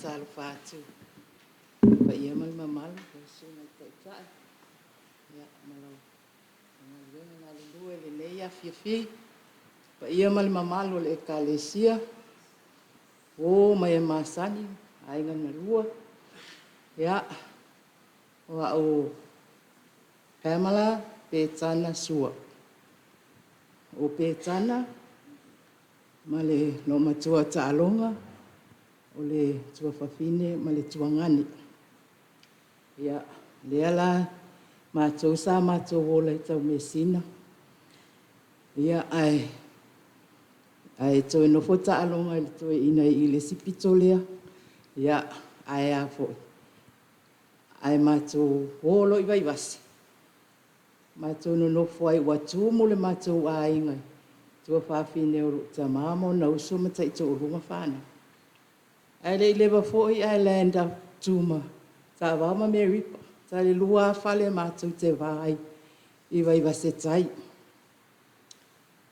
Faatalofa atu i le paia ma le mamalu i lau Susuga i le Taitai ma lau galuega galulue i lenei afiafi, le paia ma le mamalu o le Ekalesia, uo ma e masani, aiga na lua. Ia, o au o Pamela Petana Sua. O Petana ma le loomatua taaloga, o le tuafafine ma le tuagane. Ia, lea la matou sa matou ola i Taumeasina, ae toe nofo taaloga i le toeaina i le isi pito lea, ae a foi? Ae matou o loa i Vaivase matou nonofo ai ua tumu le matou aiga i tuafafine o lou tama ma ona uso ma taitoalua ma fanau. Ae le i leva foi ae land atu ma Taavao ma Meripa. E 2 lava fale matou te va ai i Vaivase-tai.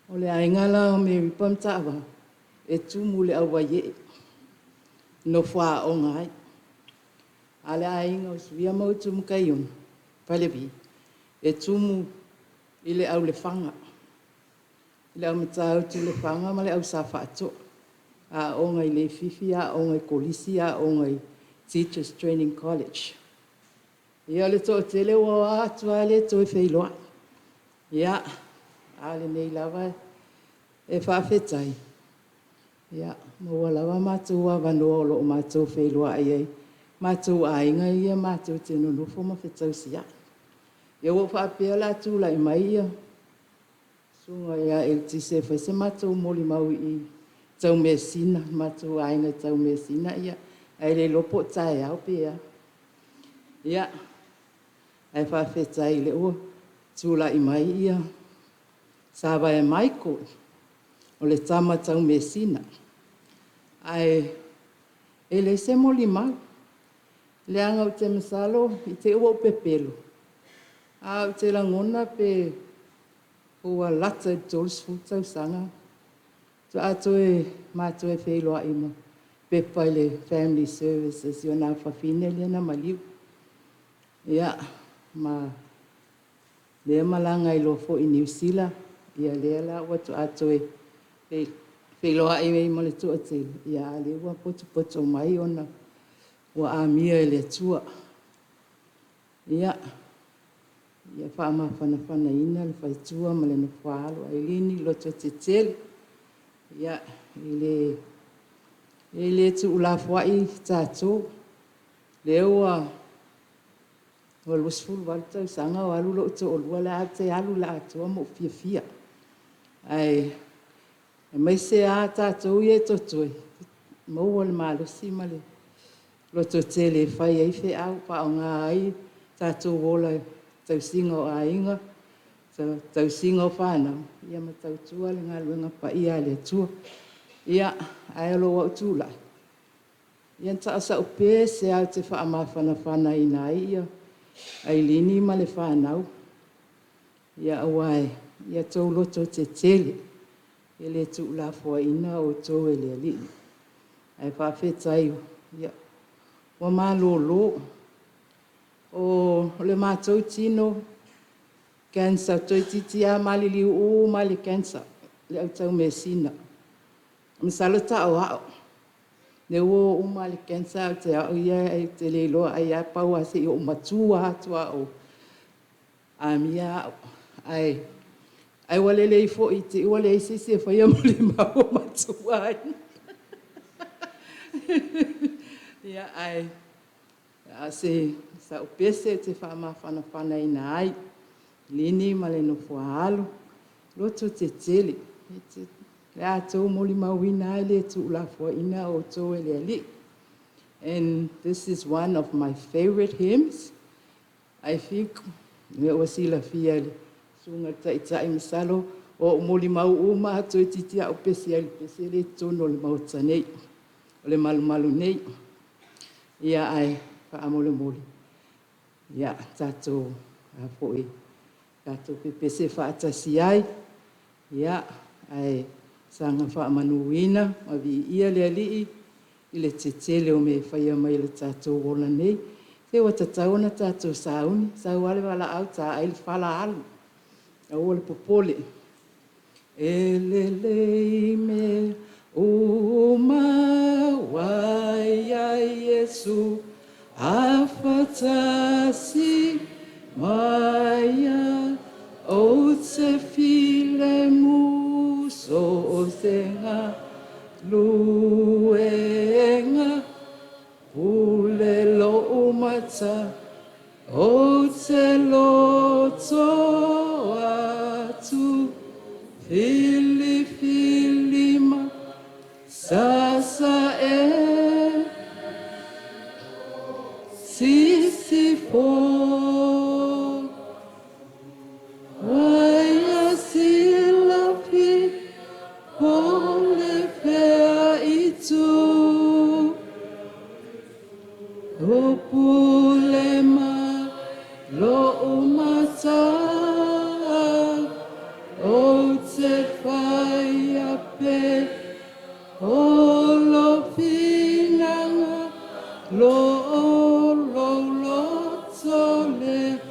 O le aiga la o Meripa ma Taavao, e tumu i le auvaie, e nofo aoga ai. A o le aiga o Suia ma Utu ma Kaiona, Falevi, e tumu i le au Lefaga, le au Matautu-Lefaga ma le au Sa Faatoa, aooga i Leififi, aooga i Kolisi, aooga i Teachers Training College. Ia o le toatele ua o atu lava le toe feiloai. Ia, a o lenei lava e faafetai, ua maua lava matou avanoa o lo o matou feiloai ai, matou aiga ia matou te nonofo ma fetausiai. Ia ua ou faapea o le a tulai mai le Susuga ia Eletise e fai se matou molimau i i Taumeasina, le matou aiga i Taumeasina, ae le iloa po o taeao pe a. Ia, ae faafetai o lea ua tulai mai Savaia Michael, o le tama Taumeasina. Ae leai se molimau, leaga ou te masalo i te i ua ou pepelo, ae ou te lagona pe ua lata i le 30 tausaga faatoa ma toe feiloai ma pepa i le Family Services i ona afafine lea na maliu. Ia, ma o lea e malaga ai loa foi i Niu Sila, ia lea la faatoa toe feiloai ai ma le toatele, a o lea ua potopoto mai ona ua amia e le Atua. Ia faamafanafanaina le faletua ma le nofo-a-alo o Ailini, lototetele. Ia, e le tuulafoai tatou, lea ua 28 tausaga o alu lou toalua, o lea lava ou te alu i le atoa ma ou fiafia. Aemaise lava tatou ia e totoe, maua le malosi ma le lototele e fai ai feau, faaaoga ai tatou ola i le tausiga o aiga, tausiga o fanau, ma tautua le galuega paia a le Atua. Ia, ae o lou au tulai, ia na o sau pese lava ou te faamafanafanaina ai Ailini ma le fanau, aua ia outou lototetele, e le tuulafoaiina outou e le Alii. Ae faafetai ua malolo. O le matou tino, cancer, toeitiiti lava maliliu uma lava i le cancer, le au Taumeasina. Masalo tauao, lea ua o uma lava i le cancer ae ou te au ia ou te le iloa ai lava, pau lava se i ou matua atu lava o amia au. Ae ua lelei foi i te i ua leai se isi e faia molimau o matou aiga. Ia, ae o sau pese ou te faamafanafanaina ai Lini ma le nofo-a-alo, lototetele, o le a outou molimauina lava e le tuulafoaiina outou e le Alii. And this is one of my favorite hymns. I think ua silafia e le Susuga i le Taitai, masalo o ou molimau uma lava toeitiiti lava ou pese ai i le pese lea i totonu o le Maota nei, o le malumalu nei. Ia, ae faamolemole, ia tatou pepese faatasi ai, ae saga faamanuina ma viia le Alii. i le tetele o mea e faia mai e le tatou ola nei. Se ua tatau ona tatou sauni, sau lava le valaau taai le fala, alu. Aua le popole. E lelei mea uma ua i ai Iesu a faatasi ma Ia, ou te filemu, so o se galuega. Pule lou matai, ou te loto atu, filifili ma sasa e sisifo. Ua ia silafia po o le fea itu, Pupule ma lou matai, ou te faia pea o lou finagalo, o lou loto lea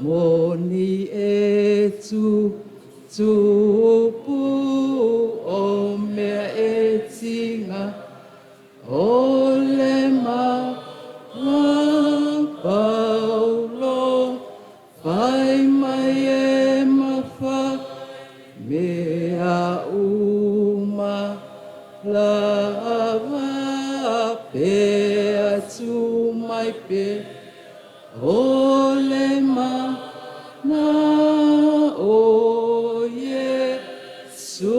moni e tutupu, o mea e tiga o le mafaufau, fai mai e mafai mea uma lava, pe atu mai pea o le mana o Iesu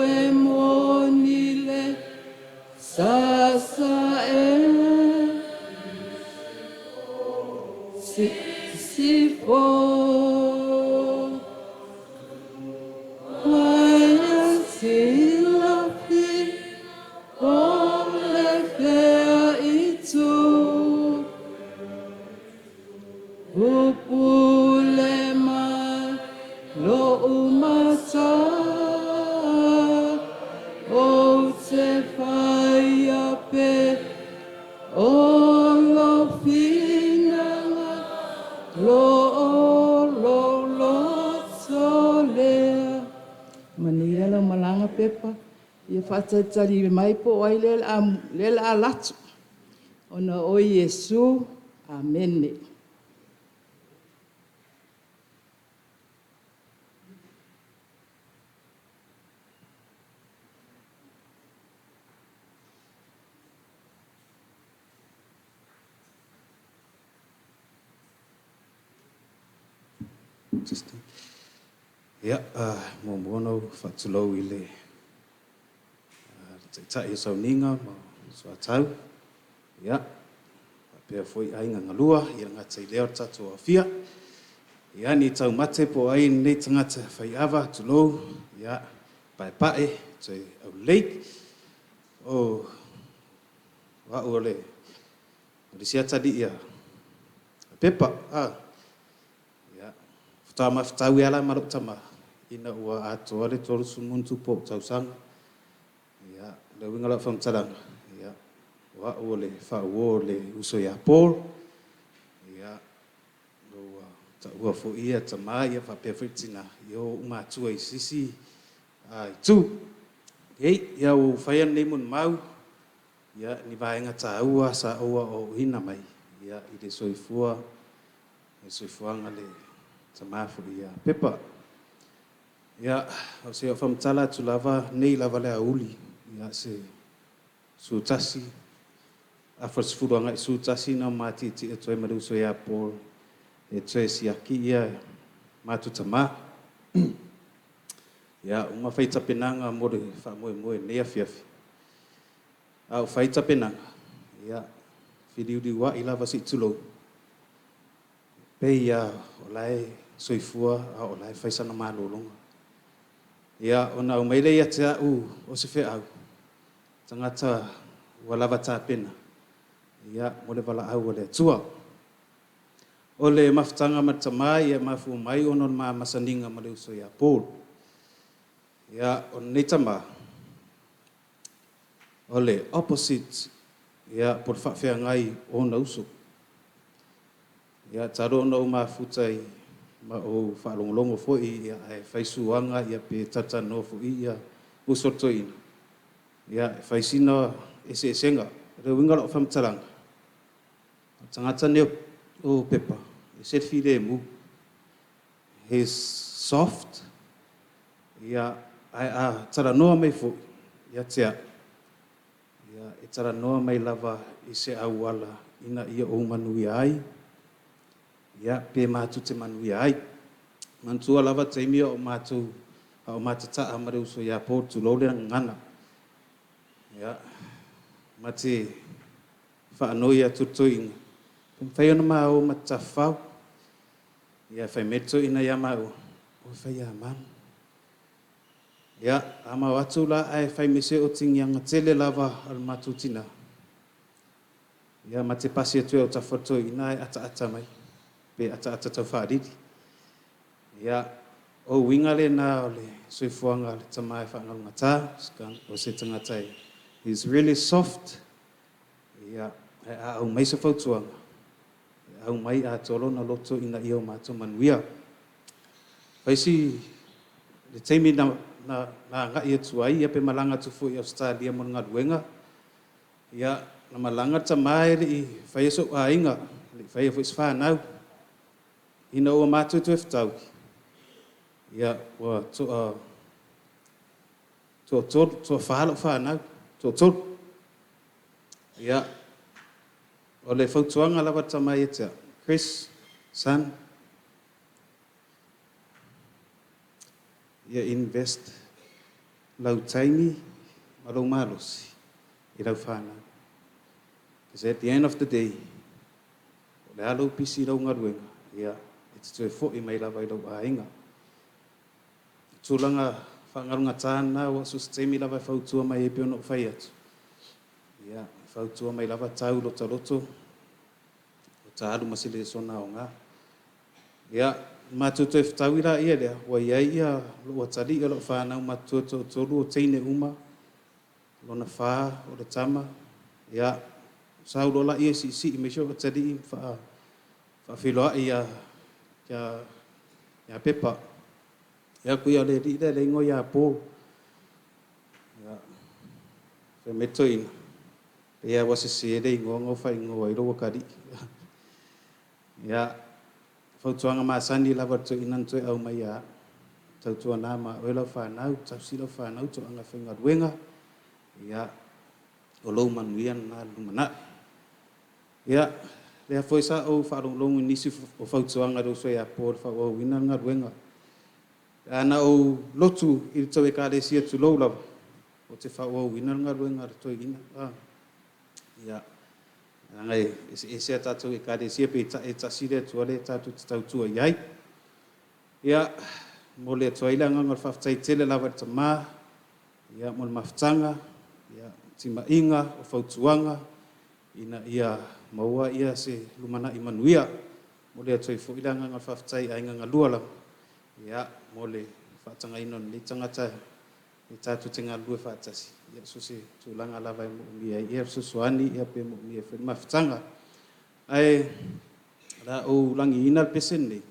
e moni le sasa e sisifo. Ua ia silafia po o le fea itu, Pupule ma lou matai, ou te faia pea o lou finagalo, o lou loto lea. Manuia lau malaga Pepa. Ia faatalitali mai po o ai lea o le a alu atu, ona o oe Iesu. Amene. Ia, muamua ona ou faatulou i le Taitai o Sauniga ma Soatau, ia, faapea foi aiga galua, ia le gata i lea o le tatou aofia. Ia, ne i taumate po o ai lenei tagata faiava, tulou, ia, paepae, toe aulelei. O au o le isi atalii a Pepa, ia, faatoa mafetaui lava la ma lou tama ina ua atoa le 30+ ou tausaga. Ia, o le uiga o lau faamatalaga, ia, o au o le faauo o le uso ia Paul, ia, ua taua foi ia tama faapea foi tina, ia o ou matua i se isi itu. Ia, ua ou faia lenei molimau, ia, ni vaega taua sa ou aoaoina mai ia, i le soifuaga le tama foi ia Pepa. Ia, o se i faamatala atu lava nei lava le aoauli, ia se 11, afa o le 10 agai i le 11 na ma tietie atu ai ma le uso ia Paul e toe siaki ia matou tama. Ia, uma fai tapenaga mo le faamoemoe i lenei afiafi. A o fai tapenaga, ia, feliuliuai lava se i tulou, pei lava o la e soifua a o la e fai sana malologa. Ia, ona aumai lea ia te au o se feau, tagata ua lava tapena ia, mo le valaau a le Atua. O le mafutaga ma le tama ia e mafua mai ona o le ma masaniga ma le uso ia Paul. Ia, o lenei tama, o le opposite Ia, po o le faafeagai o ona uso. Ia, talu ona ou mafuta i ma ou faalogologo foi, ia, ae fai suaga, ia, pe talatalanoa foi ia uso a toeaina, ia, e fai sina eseesega. O le uiga o lau faamatalaga, o le tagata lenei o Pepa, e ese le filemu. He's soft, ia, ae a talanoa mai foi ia te au, ia, e talanoa mai lava i se auala ina ia ou manuia ai, ia, pe matou te manuia ai. Manatua lava taimi a o matou a o matataa ma le uso ia Paul, tulou le gagana, ia, ma te faanoi atu i le toeaina, pe mafai ona ma o ma te tafafao. Ia, fai mai le toeaina ia maua, o e fai manu. Ia, a ma o atu la ae fai mai se otigiaga tele lava a le matou tina. Ia, ma te pasi atu i autafa o le toeaina ae ataata mai, pe ataata taufaalili. Ia, o uiga lena o le soifuaga o le tama e faagalugata, o se tagata e is really soft. Ia, ae a aumai se fautuaga, e aumai atoa lona loto ina ia o matou manuia. Fai si le taimi na, na, na agai atu ai, ia pe malaga atu foi i Ausetalia mo le galuega, ia, na malaga le tama e le i faia sou aiga, e le i faia foi se fanau. Ina ua matou toe fetaui, ia, ua toa, toatolu, toafa lau fanau, toatolu. Ia, o le fautuaga lava a le tama ia te au, Chris, son, ia invest lau taimi ma lou malosi i lau fanau. Because at the end of the day, o le a lou pisi i lau galuega, ia, e te toe foi mai lava i lou aiga. O tulaga faagalugata lena ua so o se taimi lava e fautua mai ai pei ona ou fai atu, ia, e fautua mai lava tau lota loto, o ta alu ma se lesona aoga. Ia, matou toe fetaui laia lea, ua i ai ia lou atalii o lau fanau matutua e toatolu o teine uma, lona fa o le tama, ia, sau loa laia siisii mai si ou atalii ma faafeiloai ia, ia, ia Pepa. Ia ku ia le alii lea le igoa ia Paul. Ia, fai mai le toeaina, pei lava ua sese le igoa na ou faaigoa ai lou atalii. Ia, fautuaga masani lava a le toeaina na toe aumai ia au. Tautuana ma oe lau fanau, tausi lau fanau, toaga faigaluega, ia, o lou manuia lena i le lumanai. Ia, lea foi sa ou faalogologo i nisi o fautuaga a le uso ia Paul e faaauauina le galuega. Pe a na ou lotu i le tou ekalesia tulou lava, ou te faaauauina le galuega a le toeaina. Ia, leaga e eseese a tatou ekalesia, peitai e tasi le Atua lea tatou te tautua i ai. Ia, momoli atu ai le agaga o le faafetai tele lava i le Tama, ia, mo le mafutaga, ia, timaiga, o fautuaga, ina ia maua ia se lumanai manuia. Momoli atu ai foi le agaga o le faafetai i aiga galua lava, ia, mo le faatagaina o lenei tagata e tatou te galulue faatasi, ia, so o se tulaga lava e moomia ai ia fesoasoani, ia pe moomia ai foi le mafutaga. Ae o le a ou lagiina le pese lenei,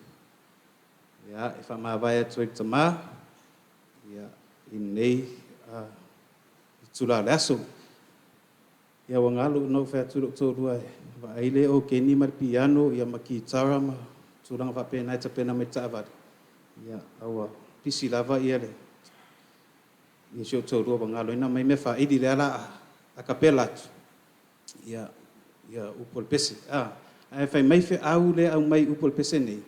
ia, e faamavae atu ai i le Tama, ia, i lenei itula o le aso. Ia ua galo ona ou fai atu i lou toalua e vaai le okeni ma le piano ia ma kitara ma tulaga faapena e tapena mai le taavale, ia, a ua pisi lava ia le ia si ou toalua ua galo ai ona aumai mea faaili lea la a acapella atu ia ia upu o le pese. Ae fai mai feau lea aumai upu o le pese nei,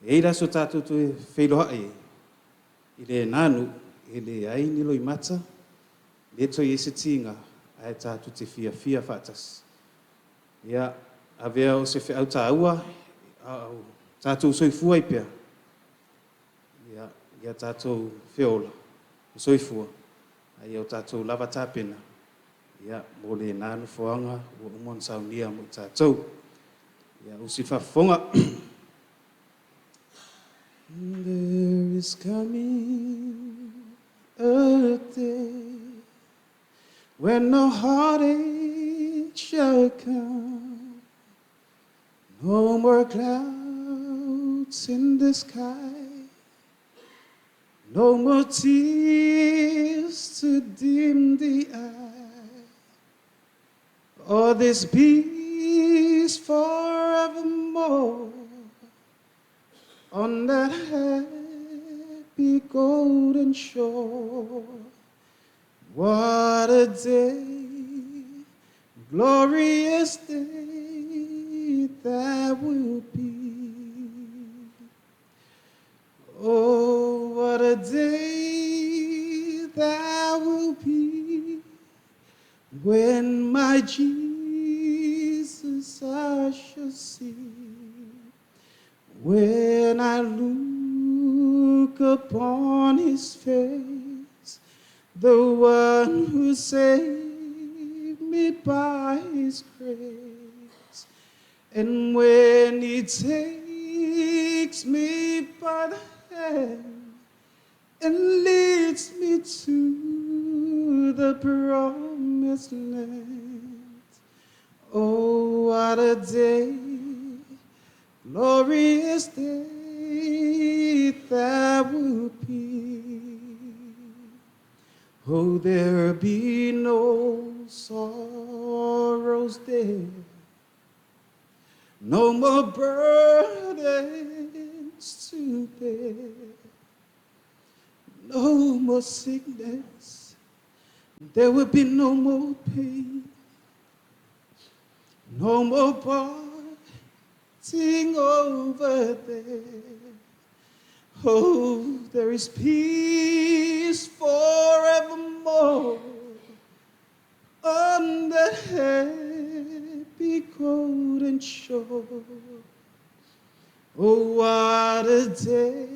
e i ai le aso tatou toe feiloai ai i lena nuu e leai ni loimata, le toe i ai se tiga, ae tatou te fiafia faatasi. Ia, avea o se feau taua a o tatou soifua ai pea, ia, ia tatou feola ma soifua, a ia o tatou lava tapena, ia, mo lena nofoaga ua uma ona saunia mo i tatou. Ia, usi faafofoga. There is coming a day when no heartache account. No more clouds in the sky. No more tears to dim the eye. All this peace forevermore on that happy golden shore. What a day, glorious day that will be. Oh, what a day that will be when my Jesus I shall see. When I look upon his face, the one who saved me by his grace. And when he takes me by the hand and leads me to the promised land. Oh, what a day, glorious day that will be. Oh, there'll be no sorrows there, no more burdens to bear, no more sickness, there will be no more pain, no more parting over there. Oh, there is peace forevermore on the happy golden shore. Oh, what a day,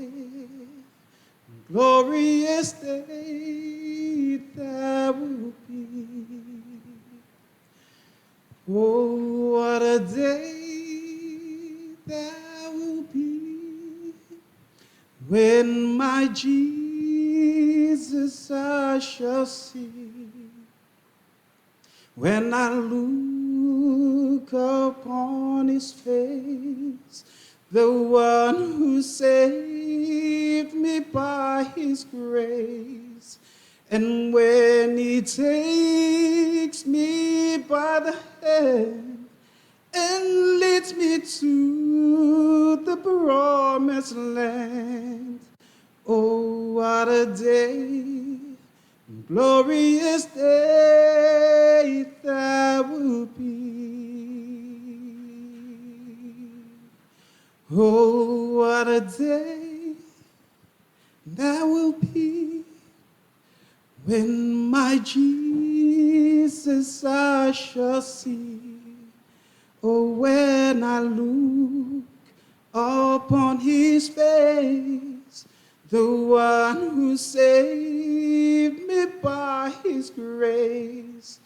glorious day that will be. Oh, what a day that will be when my Jesus I shall see. When I look upon his face, the one who saved me by his grace. And when he takes me by the hand and leads me to the promised land. Oh, what a day, glorious day that will be. Oh, what a day that will be when my Jesus I shall see. Oh, when I look upon his face, the one who saved me by his grace.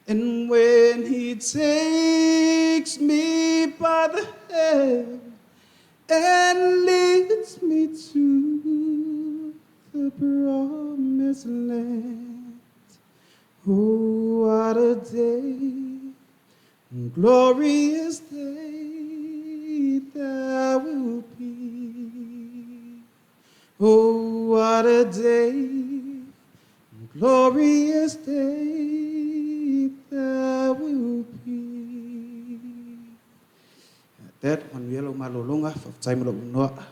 And when he takes me by the hand and leads me to the promised land. Oh, what a day, glorious day that will be. Oh, what a day, glorious day that will be. That one yellow malolonga of time noa.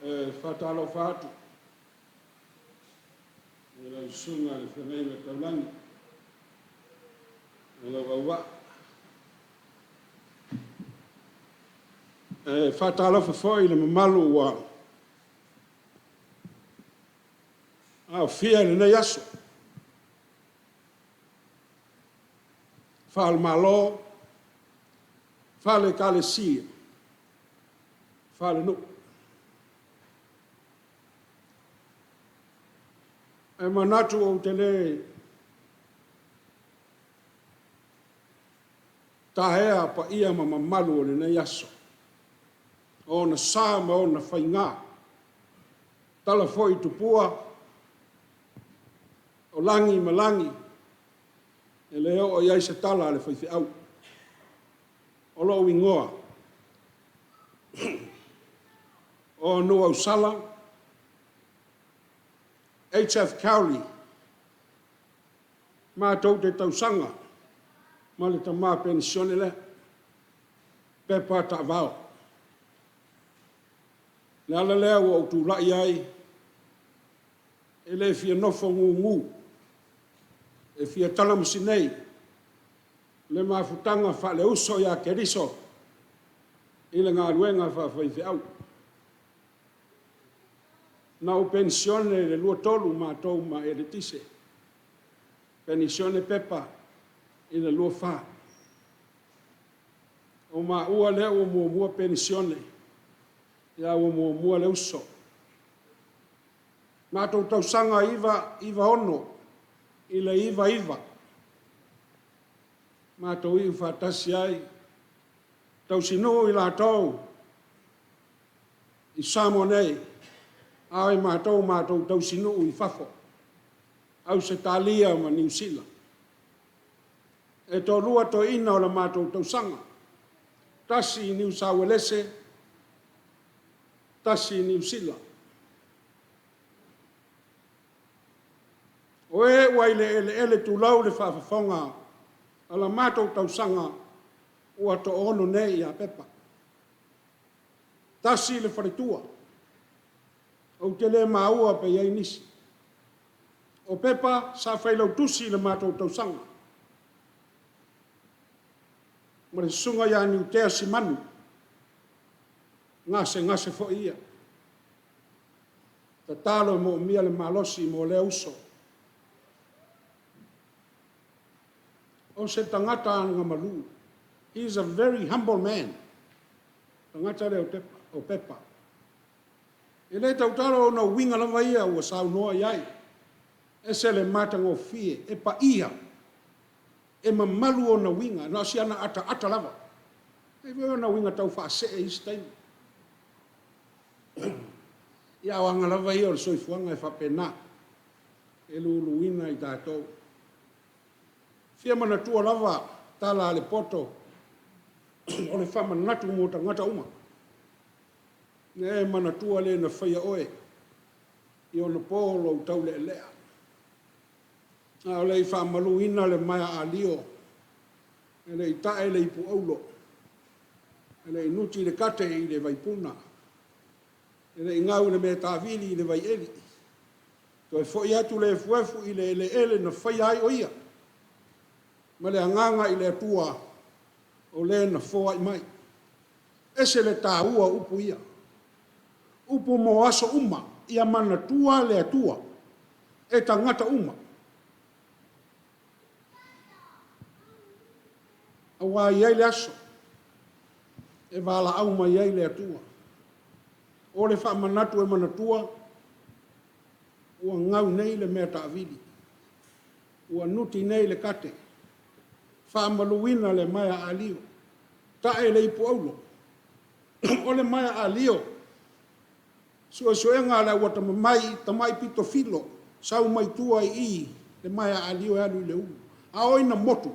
E faatalofa atu i lau susuga i le Feagaiga Taulagi ma lau auvaa. E faatalofa foi i le mamalu ua aofia i lenei aso, faale-Malo, faale-Ekalesia, faale-nuu. E manatu ou te le taea paia ma mamalu o lenei aso, o ona sa ma ona faiga, tala foi tupua, o lagi ma lagi, e le oo i ai se tala a le faifeau. O lou igoa, o Nuuausala H.F. Cowley, matou te tausaga ma le tama penisione lea, Pepa Taavao. O le ala lea ua ou tulai ai, e le fia nofo gugu, e fia talamasinei le mafutaga faaleuso ia Keriso i le galuega faafaifeau. Na ou penisione i le 23 matou ma eletise, penisione Pepa i le 24. O maua lea ua muamua penisione, a ua muamua le uso. Matou tausaga 96 i le 99, matou iu faatasi ai, tausinuu i latou i Samoa nei, a o matou, matou tausinuu i fafo, Ausetalia ma Niu Sila. E toalua toeaiina o le matou tausaga, tasi i Niu Sauelese, tasi i Niu Sila. O e ua i le eleele tulou le faafofoga a la matou tausaga, ua toaono nei ia Pepa. Tasi le faletua, ou te le maua pe i ai nisi. O Pepa sa failautusi i le matou tausaga ma le susuga ia Niutea Simanu, gasegase foi ia. Tatalo e moomia le malosi mo lea uso. O se tagata agamalu. He is a very humble man. Tagata lea o Pepa. E le tautalo ona o uiga lava ia ua saunoa i ai. Ese le matagofie, e paia, e mamalu ona uiga, na o si ana ataata lava. E i ai foi ona uiga tau faasee i isi taimi. Ia, o aga lava ia o le soifuaga e faapena, e luluina i tatou. Fia manatua lava tala a le poto o le faamanatu mo tagata uma. Ia e manatua le na faia oe i ona po lou taulealea. A o le i faamaluina le maea alio, e le i tae le ipu auro, e le i nuti le kate i le vaipuna, e le i gau le mea tavili i le vaieli, toe foi atu le efuefu i le eleele na faia ai o ia, ma le agaga i le Atua o le na foai mai. Ese le taua o upu ia. Upu mo aso uma, ia manatua le Atua e tagata uma. Aua e i ai le aso e valaau mai ai le Atua. O le faamanatu e manatua, ua gau nei le mea taavili, ua nuti nei le kate, faamaluina le maea alio, tae le ipu auro. O le maea alio, suesuega a le au atamamai pito filo, sau mai tua i i le maea alio e alu i le ulu. A oo ina motu,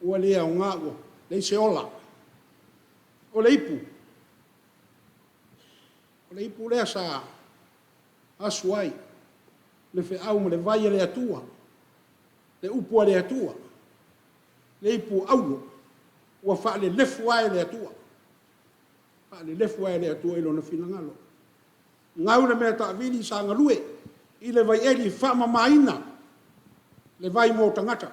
ua le aoga ua leai se ola. O le ipu, o le ipu lea sa asu ai le feau ma le vai a le Atua, le upu a le Atua, le ipu auro, ua faalelefu lava e le Atua, faalelefu lava e le Atua i Lona finagalo. Gau le mea taavili sa galue i le vaieli e faamamaina le vai mo tagata.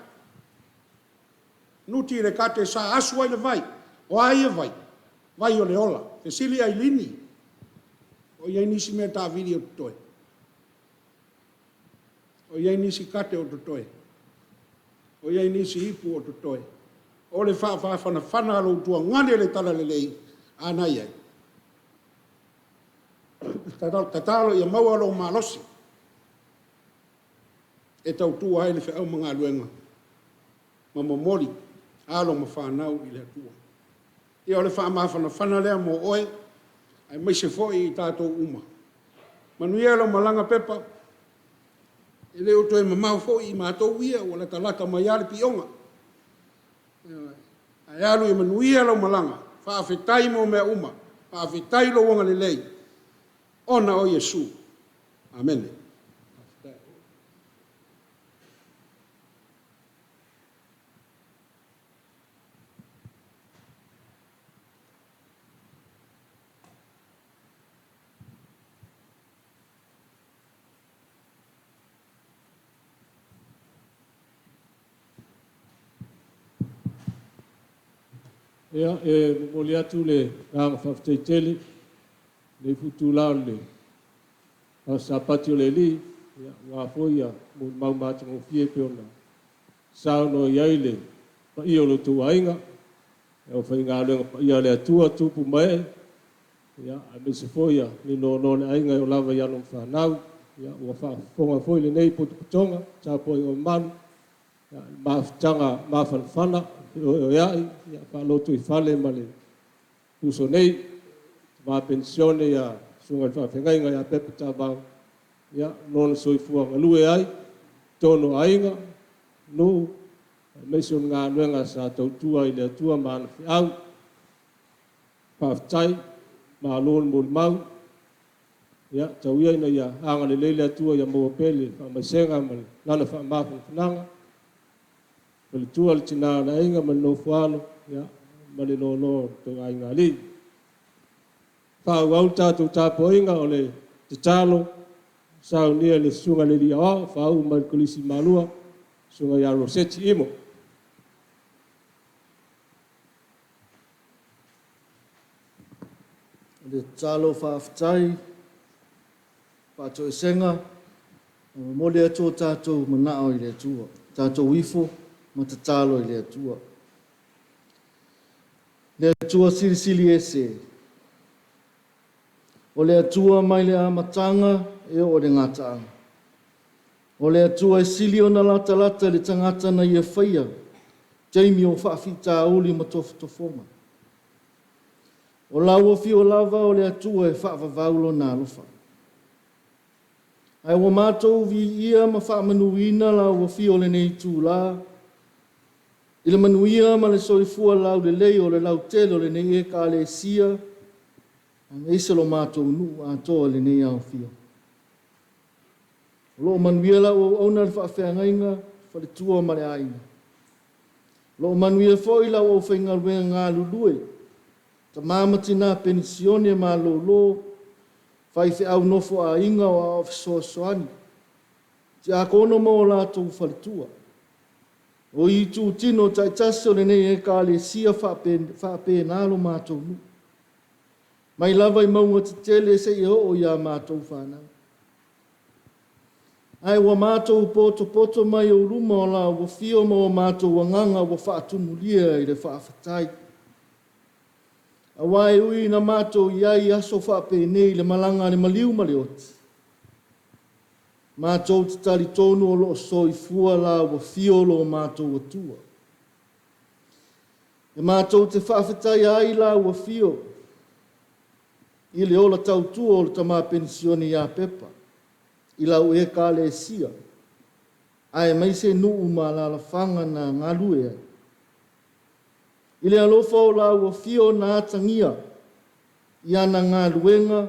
Nuti le kate sa asu ai le vai. O a ia vai? Vai o le ola. Fesili Ailini, o i ai nisi mea taavili o totoe? O i ai nisi kate o totoe? O i ai nisi ipu o totoe? O le faafafanafana a lou tuagane le talalelei, a na i ai. Tatalo ia maua lou malosi e tautua ai le feau ma galuega ma momoli alo ma fanau i le Atua. Ia o le faamafanafana lea mo oe, aemaise foi i tatou uma. Manuia lau malaga Pepa, e le o toe mamao foi i matou ia ua latalata mai lava le pioga. Ae alu ia manuia lau malaga, faafetai mo mea uma, faafetai i lou agalelei ona o Iesu. Amene. Ia, e momoli atu le agaga faafetai tele i lenei foi itula o le Aso Sapati o le Alii, aua foi molimau matagofie pei ona saunoa i ai le paia o lo outou aiga, le aufaigaluega paia a le Atua, tupu ma ee, aemaise foi le loaloa o le aiga e oo lava i alo ma fanau. Ua faafofoga foi lenei potopotoga, tapuaiga mamalu, i le mafutaga mafanafana, feoeoeai, faalotoifale ma le uso nei, tama penisione ia susuga i le faafeagaiga ia Pepa Tavao, lona soifua galue ai, totonu o aiga, nuu, aemaise o le galuega sa tautua i le Atua ma ana feau. Faafetai, malo le molimau. Ia, tau ia ina ia agalelei le Atua ia maua pea le faamaisega ma lana faamafanafanaga. Faletua le tina o le aiga ma le nofoalo, ia, ma le loaloa o le tou aigaalii. Faaauau le tatou tapuaiga o le tatalo saunia e le Susuga i le Alii Aoao, faauu mai le Kolisi i Malua, Susuga ia Roseti Imo. O le tatalo faafetai, faatoesega, ma momoli atu o tatou manao i le Atua. Tatou ifo ma tatalo i le Atua. Le Atua Silisili Ese, o le Atua mai le amataga e oo i le gataaga. O le Atua e sili ona latalata i le tagata na Ia faia, taimi o faafitauli ma tofotofoga. O lau afio lava o le Atua e faavavau Lona alofa. Ae ua matou viia ma faamanuina lau afio i lenei itula i le manuia ma le soifua laulelei o le lautele o lenei Ekalesia, aemaise lo matou nuu atoa i lenei aofia. O lo o manuia lau auauna le faafeagaiga, faletua ma le aiga. O lo o manuia foi lau aufaigaluega galulue, tama ma tina penisione malolo, faifeau nofoaiga o aoao fesoasoani, tiakono ma o latou faletua. O itutino taitasi o lenei Ekalesia faapena lo matou nuu, mai lava i mauga tetele seia oo ia matou fanau. Ae ua matou potopoto mai ou luma o lau afio ma o matou agaga ua faatumulia i le faafetai. Aua e ui ina matou i ai i aso faapenei i le malaga a le maliu ma le oti, matou te talitonu o lo o soifua lau afio lo matou Atua. E matou te faafetaia ai lau afio i le ola tautua o le tama penisione ia Pepa, i lau Ekalesia, aemaise nuu ma alaalafaga na galue ai. I le alofa o lau afio na atagia i ana galuega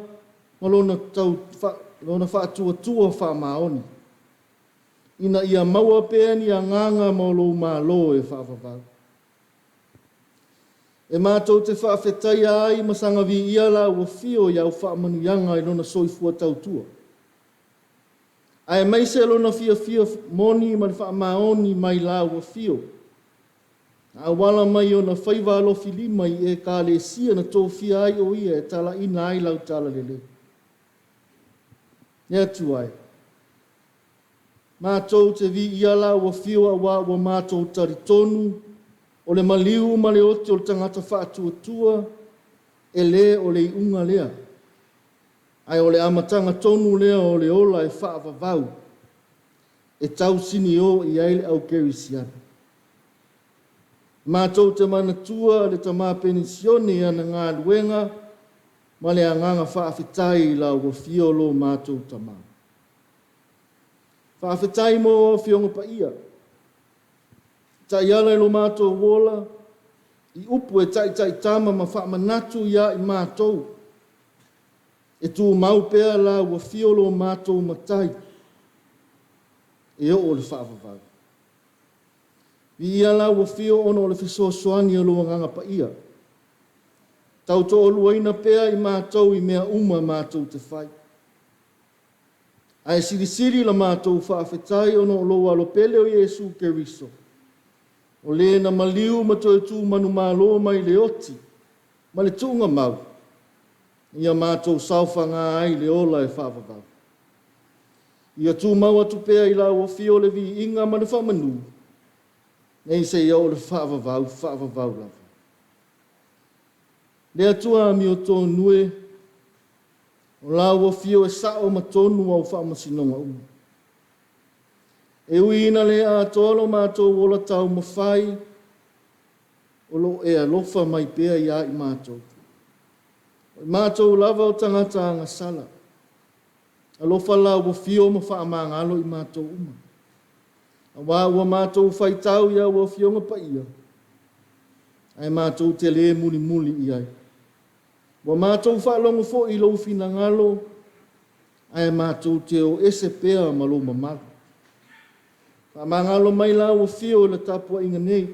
ma lona, tau, fa, lona faatuatua faamaoni, ina ia maua pea ni agaga ma lou malo e faavavau. E matou te faafetaia ai ma saga viia lau afio i au faamanuiaga i lona soifua tautua, aemaise lona fiafia moni ma le faamaoni mai lau afio. Na auala mai i ona faiva alofilima i Ekalesia na tofia ai o ia e talaina ai lau talalelei. Le Atua e, matou te viia lau afio auā ua matou talitonu o le maliu ma le oti o le tagata faatuatua e le o le iuga lea, ae o le amataga tonu lea o le ola e faavavau e tausinio i ai le au kerisiano. Matou te manatua le tama penisione i ana galuega ma le agaga faafetai i lau afio lo matou tama. Faafetai mo Afioga Paia, taiala i lo matou ola, i upu e taitaitama ma faamanatu iā i matou, e tumau pea lau afio lo matou Matai e oo i le faavavau. Viia lau afio ona o le fesoasoani o lou Agaga Paia. Tautoaluaina pea i matou i mea uma matou te fai. Ae silisili la matou faafetai ona o lou Alo pele o Iesu Keriso, o le na maliu ma toe tu manumalo mai le oti ma le tuugamau, ia matou saofaga ai le ola e faavavau. Ia tumau atu pea i lau afio le viiga ma le faamanu, nei seia oo i le faavavau, faavavau lava. Le Atua amiotonu e, o lau afio e sao ma tonu au faamasinoga uma. E ui ina le atoa lo matou ola taumafai, o lo o e alofa mai pea iā i matou. O i matou lava o tagata agasala. Alofa lau afio ma faamagalo i matou uma. Auā ua matou faitau i au Afioga Paia, ae matou te lē mulimuli i ai. Ua matou faalogo foi i lou finagalo, ae matou te o ese pea ma lou mamalu. Faamagalo mai lau afio i le tapuaiga nei.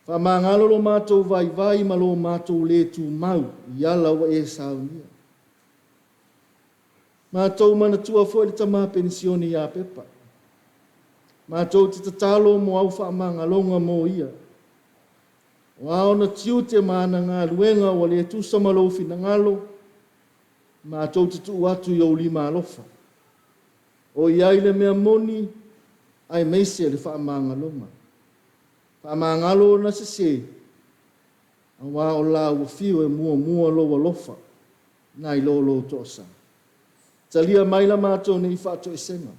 Faamagalo lo matou vaivai ma lo matou lē tumau i ala ua e saunia. Matou manatua foi le tama penisione ia Pepa. Matou te tatalo mo au faamagaloga mo ia. O a ona tiute ma ana galuega ua le tusa ma lou finagalo, matou te tuu atu i ou lima alofa. O i ai le mea moni aemaise le faamagaloga. Faamagalo ona sesē, auā o lau afio e muamua lou alofa nai lo lou toasa. Talia mai la matou nei faatoesega.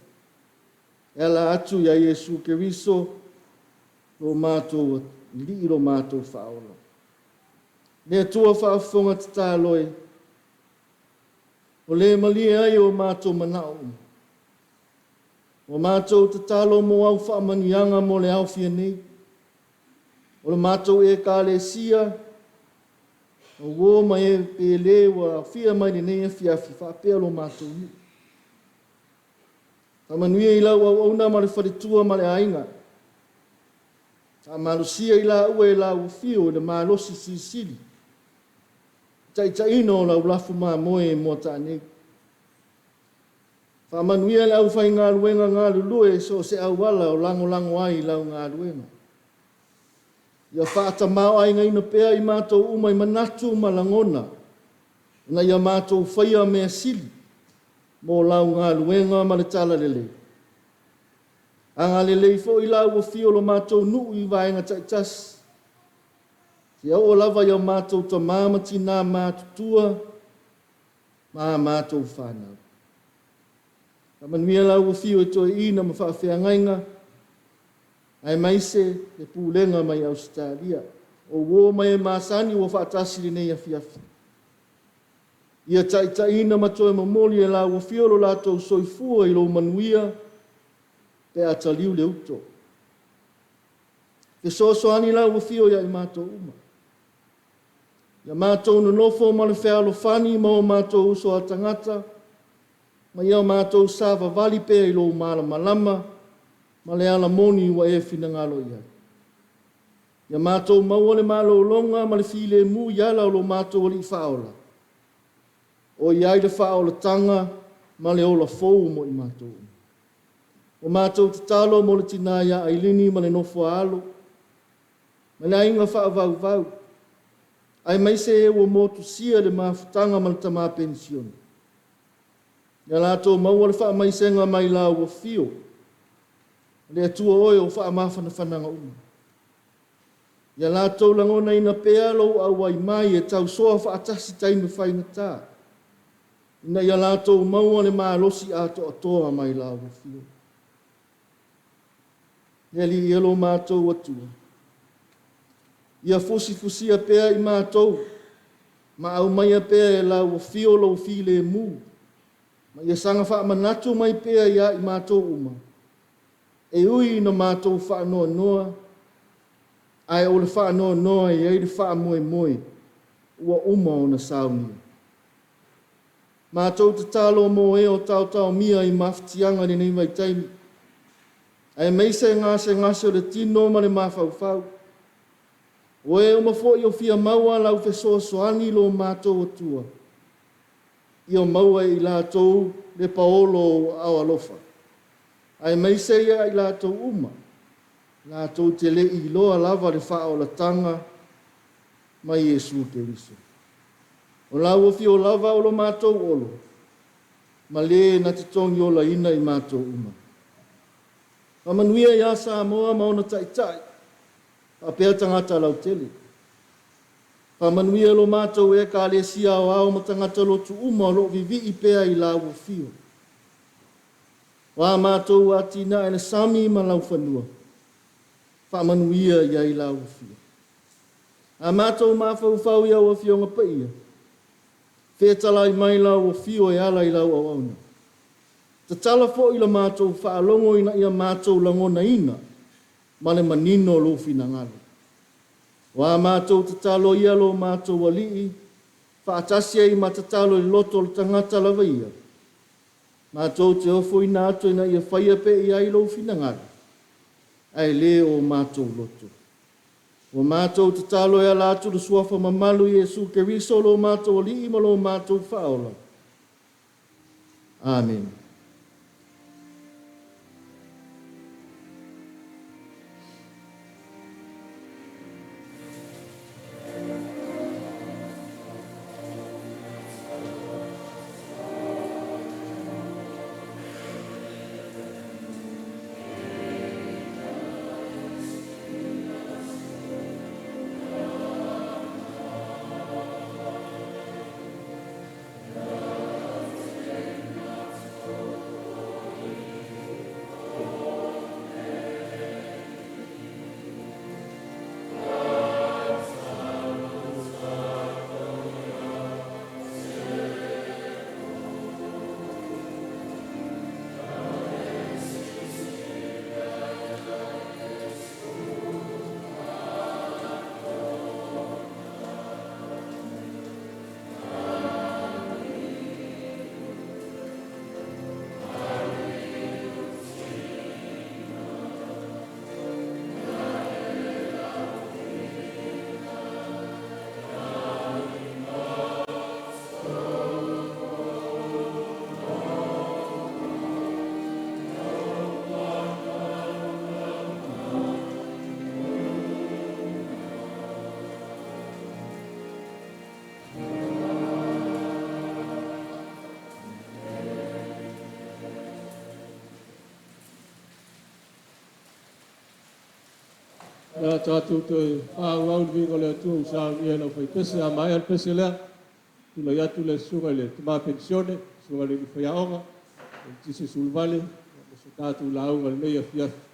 E ala atu iā Iesu Keriso, lo matou Alii lo matou Faaola. Le Atua faafofoga tatalo e, o le malie ai o matou manao uma. Ua matou tatalo mo au faamanuiaga mo le aofia nei. O le matou Ekalesia, o uō ma e pele ua aofia mai lenei afiafi faapea lo matou nuu. Faamanuia i lau auauna ma le faletua ma le aiga. Faamalosia i laua e lau afio i le malosi silisili. Taitaiina o lau lafu mamoe i Moataa nei. Faamanuia le aufaigaluega galulue i so o se auala o lagolago ai i lau galuega. Ia faatamaoaigaina pea i matou uma i manatu ma lagona, ina ia matou faia mea sili mo lau galuega ma le talalelei. Agalelei foi lau afio lo matou nuu i vaega taitasi, seia oo lava i o matou tama ma tinā matutua ma a matou fanau. Faamanuia lau afio i toeaiina ma faafeagaiga, aemaise le pulega mai Ausetalia. O uō ma e masani ua faatasi i lenei afiafi. Ia taitaiina ma toe momoli e lau afio lo latou soifua i lou manuia pe a taliu le uto. Fesoasoani lau afio ia i matou uma. Ia matou nonofo ma le fealofani ma o matou uso a tagata, ma ia matou savavali pea i lou malamalama ma le ala moni ua e finagalo i ai. Ia matou maua le malologa ma le filemu i ala o lo matou Alii Faaola, o i ai le faaolataga ma le ola fou mo i matou uma. Ua matou tatalo mo le tinā ia Ailini ma le nofo a alo. ma le aiga faavauvau, aemaise e ua motusia le mafutaga ma le tama penisione. Ia latou maua le faamaisega mai Lau Afio, le Atua Oe o faamafanafanaga uma. Ia latou lagonaina pea Lou auai mai e tausoa faatasi taimi faigata, ina ia latou maua le malosi atoatoa mai Lau Afio. Le Alii e lo matou Atua, ia fusifusia pea i matou ma aumaia pea e Lau Afio Lou filemu, ma ia saga faamanatu mai pea ia i matou uma, e ui ina matou faanoanoa, ae o le faanoanoa e i ai le faamoemoe ua uma ona saunia. Matou tatalo mo e o taotaomia i mafatiaga i lenei vaitaimi, aemaise gasegase o le tino ma le mafaufau. O e uma foi o fia maua lau fesoasoani lo matou Atua, ia maua e i latou le paolo o ou aao alofa, aemaise ia i latou uma, latou te le i iloa lava le faaolataga mai Iesu Keriso. O lau afio lava o lo matou olo, ma le na te togiolaina i matou uma. Faamanuia iā Samoa ma ona taitai, faapea tagata lautele. Faamanuia lo matou Ekalesia Aoao ma tagata lotu uma o lo o vivii pea i lau afio. O a matou atinae i le sami ma laufanua, faamanuia i ai lau afio. A matou mafaufau i au Afioga Paia, fetalai mai lau afio e ala i lau auauna. Tatala foi la matou faalogo ina ia matou lagonaina ma le manino lou finagalo. O a matou tatalo ia lo matou Alii, faatasi ai ma tatalo i le loto o le tagata lava ia, matou te ofoina atu ina ia faia pea i ai lou finagalo, ae le o matou loto. Ua matou tatalo e ala atu i le Suafa mamalu Iesu Keriso lo matou Alii ma lo matou Faaola. Amene. O le a tatou toe faaauau le viiga o le Atua ua saunia e le aufaipese. A maea le pese lea, tulai atu le susuga i le tama penisione, susuga i le alii faiaoga, Letise Suluvale, ma se tatou lauga i lenei afiafi.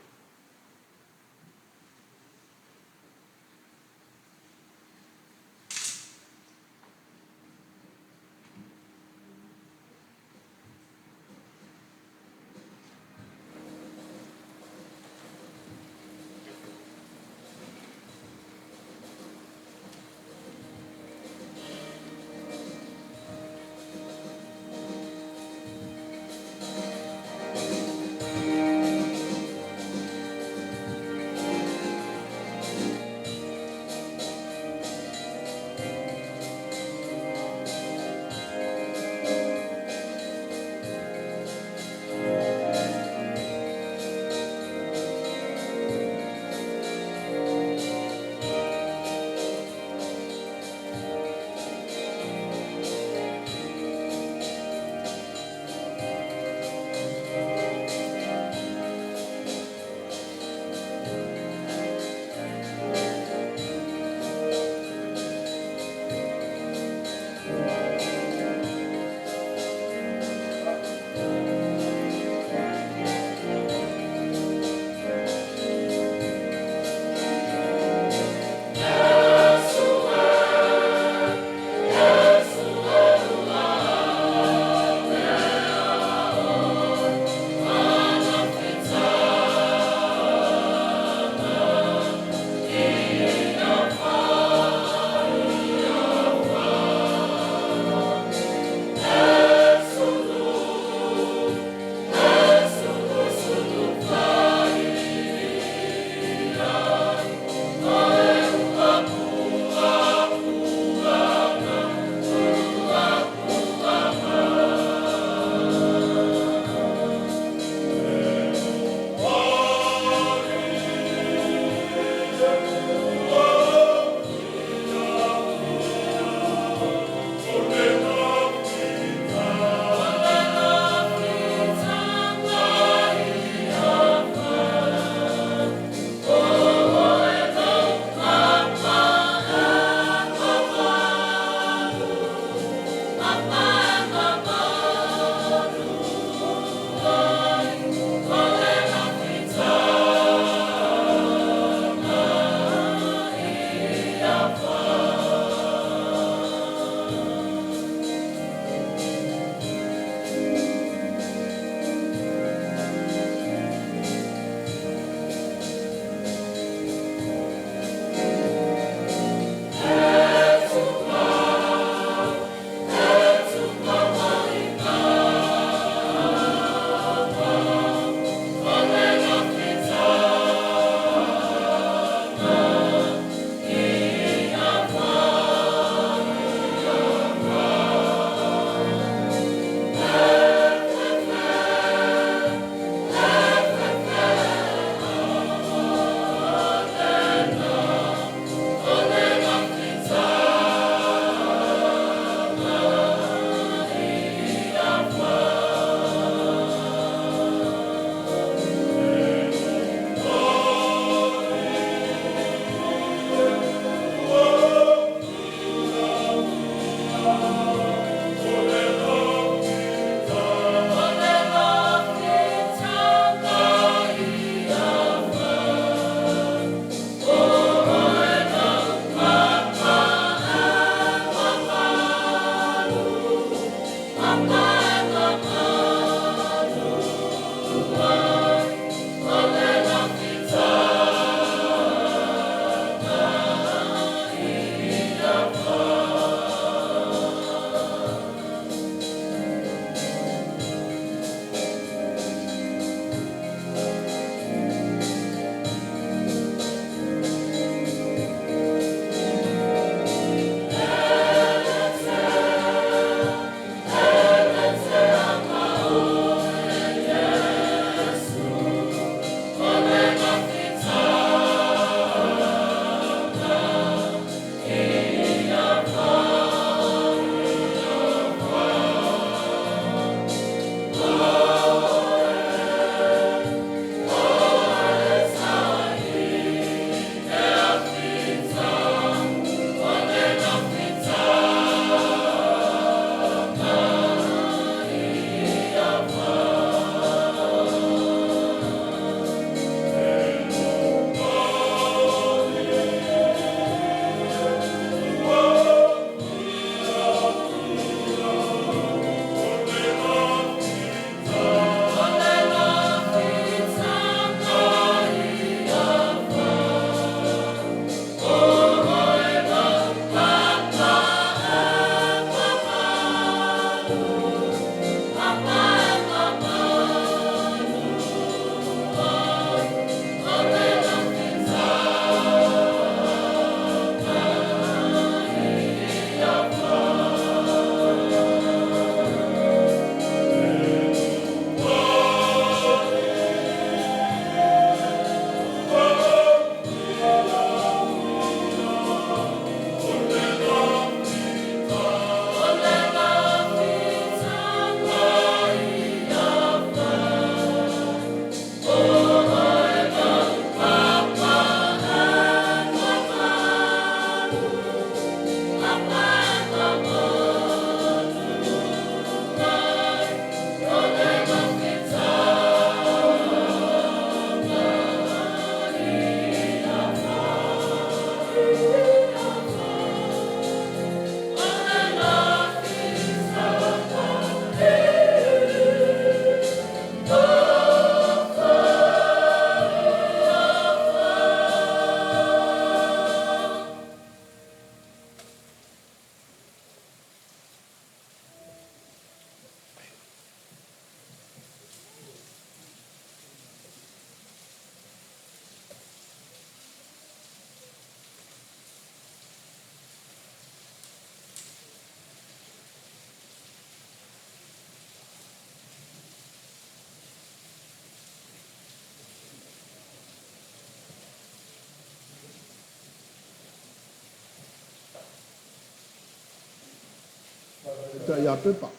Faafetai ia Pepa.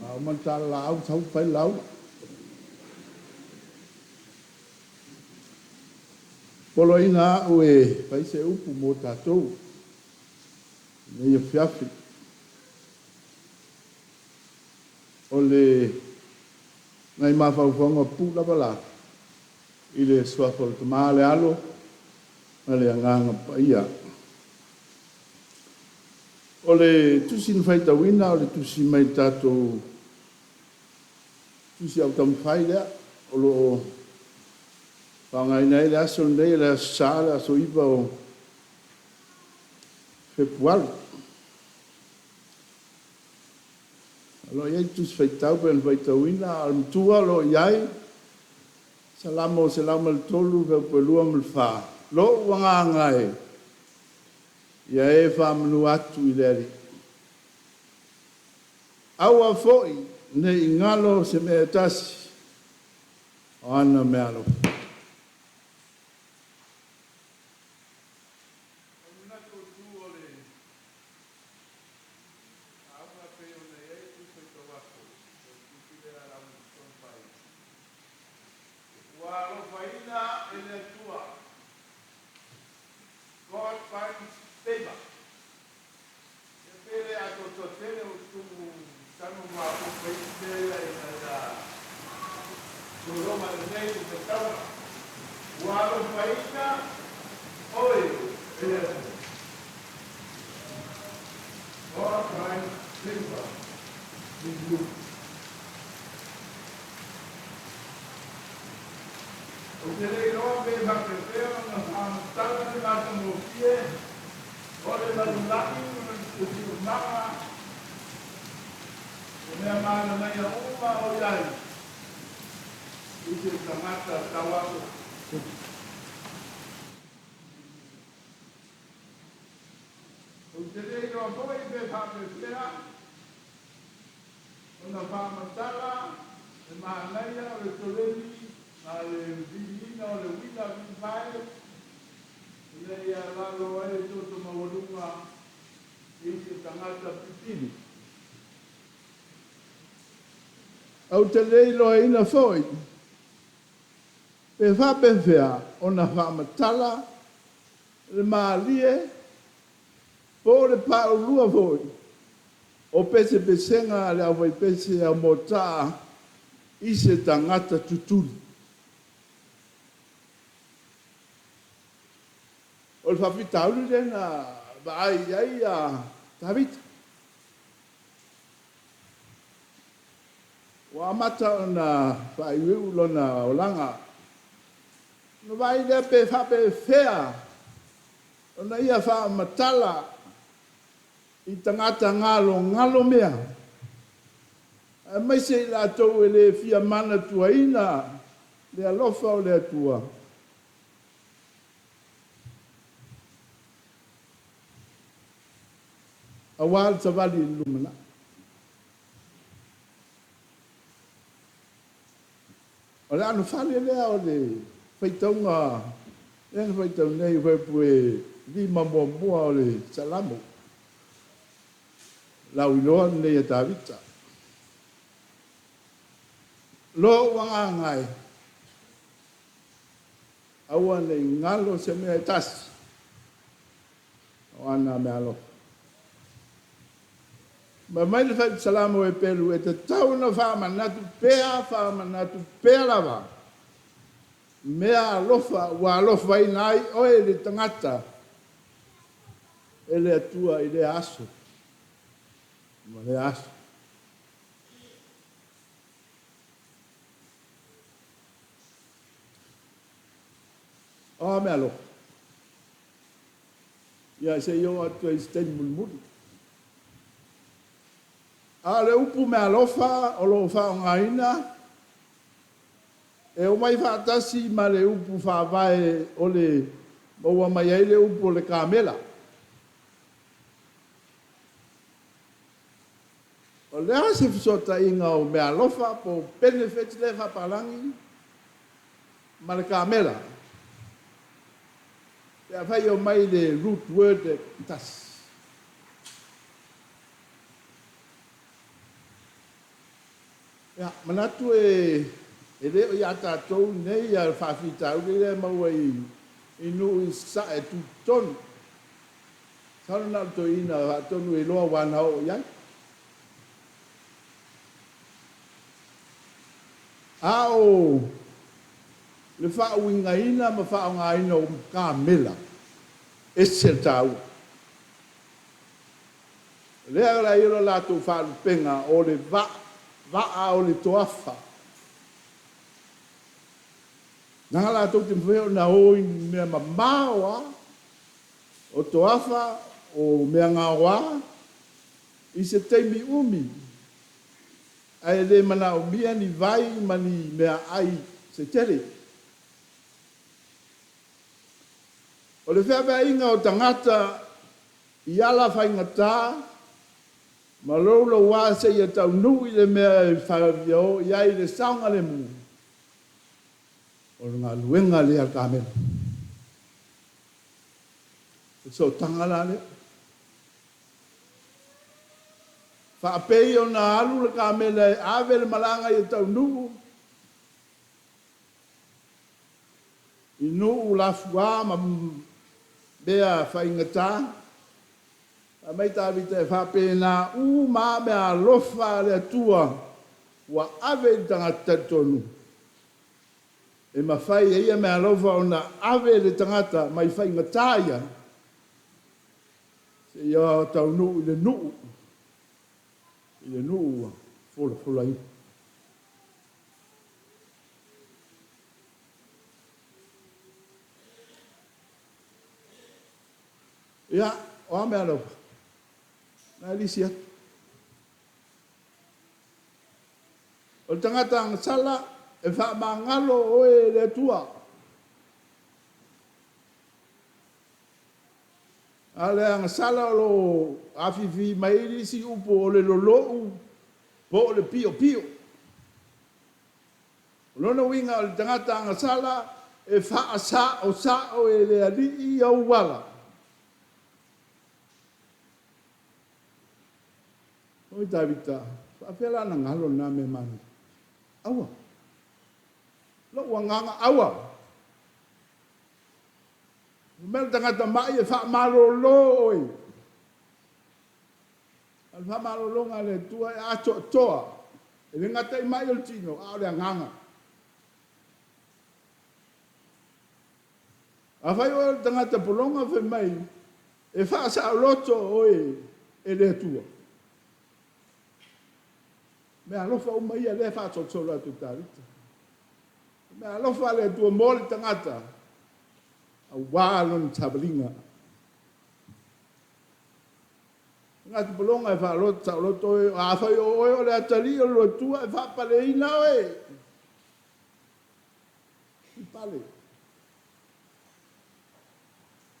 A uma le tala laau sau fai le lauga. Poloaiga au e fai se upu mo tatou i lenei afiafi. O le nai mafaufauga pupuu lava la i le Suafa o le Tama, le Alo ma le Agaga Paia. O le tusi na faitauina o le tusi mai le tatou tusi au taumafai lea o lo o faaaogaina ai le aso lenei, le Aso Sa, le aso 9 o Fepuari. O lo o i ai le tusi faitau pei ona faitauina, a o le matua o lo o i ai Salamo 103 fuaiupu 2 ma le 4, Lou agaga e, ia e faamanu atu i le Alii. Aua foi ne i galo se mea e tasi o ana meaalofa. O le manatu autu o le lauga pei ona i ai le tusi faitau aso, o le tusi lea a le Aumataufai, Ua alofaina e le Atua. God finds favor. Ia pe le atoatoa tele o tuu tanu maopoopo isi mea ia ina ia sologa lelei le faitauga. Ua alofaina oe e le Atua. God finds favor in you. Ou te le iloa pe faapefea ona faamatala le matagofie o le lalolagi ma le siosiomaga o mea mananaia uma o i ai i se tagata tauapo. Ou te le iloa foi pe faapefea ona faamatala le manaia o le toleni ma le viliina o le uila vilivae ina ia lalo ai le toto maualuga i se tagata pipili. Ou te le iloaina foi pe faapefea ona faamatala le malie po o le paulua foi o pesepesega a le aufaipese aumotaa i se tagata tutuli. O le faafitauli lea na vaai i ai a Tavita. Ua amata ona faaiuiu lona olaga. Ona vaai lea pe faapefea ona ia faamatala i tagata galogalo mea, aemaise i latou e le fia manatuaina le alofa o le Atua. Aua le savali i le lumanai. O le anofale lea o le faitauga lea na faitau nei fuaiupu e 5 muamua o le Salamo, lauiloa lenei a Tavita. Lou agaga e, aua ne i galo se mea e tasi o ana meaalofa. Ma mai le Salamo e pelu e tatau ona faamanatu pea, faamanatu pea lava. Mea alofa ua alofaina ai oe le tagata e le Atua i lea aso ma lea aso. O a mea alofa? Ia se i oo atu ai i se taimi mulimuli. A o le upu meaalofa o lo o faaaogaina e omai faatasi ma le upu faavae o le maua mai ai le upu o le kamela. O le a se fesootaiga o meaalofa po o benefits lea faapalagi ma le kamela? Pe afai e omai le root word e tasi. Ia, manatu e e le o ia tatou nei le faafitauli lea e maua i i nuu i Sasae tutotonu. Masalo na o le toeaina faatonu e iloa aua na oo i ai. A o le faauigaina ma faaaogaina o kamela, ese le taua. O lea la e i ai lo latou faalupega o le vaa, vaa o le toafa. Leaga latou te mafai ona o i mea mamao lava, o toafa, o mea gaoa, i se taimi umi, ae le manaomia ni vai ma ni meaai se tele. O le feaveaiga o tagata i ala faigata ma louloua seia taunuu i le mea e fia o i ai i le saogalemu, o le galuega lea a le kamela. O le sootaga la lea. Faapei ona alu le kamela e ave le malaga ia taunuu i nuu lafuā ma mea faigata, fai mai Tavita, e faapena uma lava meaalofa a le Atua ua ave i le tagata talitonu, e mafai e ia meaalofa ona ave le tagata mai faigata ia seia taunuu i le nuu, i le nuu ua folafolaina. Ia, o a meaalofa? O la e lisi atu. O le tagata agasala, e faamagalo oe e le Atua. A o le agasala o lo o afifi mai ai nisi upu o le lolou po o le piopio. O lona uiga o le tagata agasala e faasaosao e le Alii ou ala. Oi Tavita, e faapefea la ona galo lena mea manaia? Aua. Lou agaga, aua. Fai mai le tagata mai e faamalolo oe. A o le faamalologa a le Atua e atoatoa. E le gata i mai o le tino, a o le agaga. Afai oe o le tagata pologa fai mai, e faasaoloto oe e le Atua. Meaalofa uma ia lea e faasolosolo atu e Tavita. O meaalofa a le Atua mo le tagata, aua lona savaliga. Tagata pologa e faasaoloto oe, afai o oe o le atalii o le Atua, e faapaleina oe. I pale.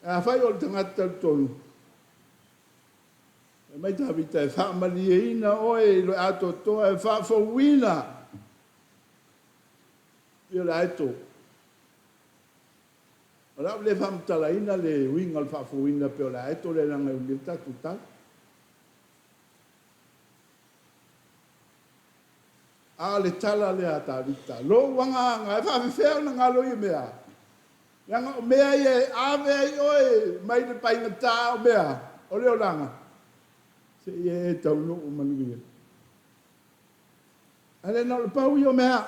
Afai o le tagata talitonu, fai mai Tavita e faamalieina oe i le atoatoa, e faafouina i le aeto. O le a ou le faamatalaina le uiga o le faafouina pei o le aeto lea leaga e umi ai le tatou tala. A o le tala lea a Tavita, lou agaga e faafefea ona galo ia mea? Leaga o mea ia e ave ai oe mai le faigata o mea o le olaga, seia e taunuu manuia. Ae le na o le pau ia o mea.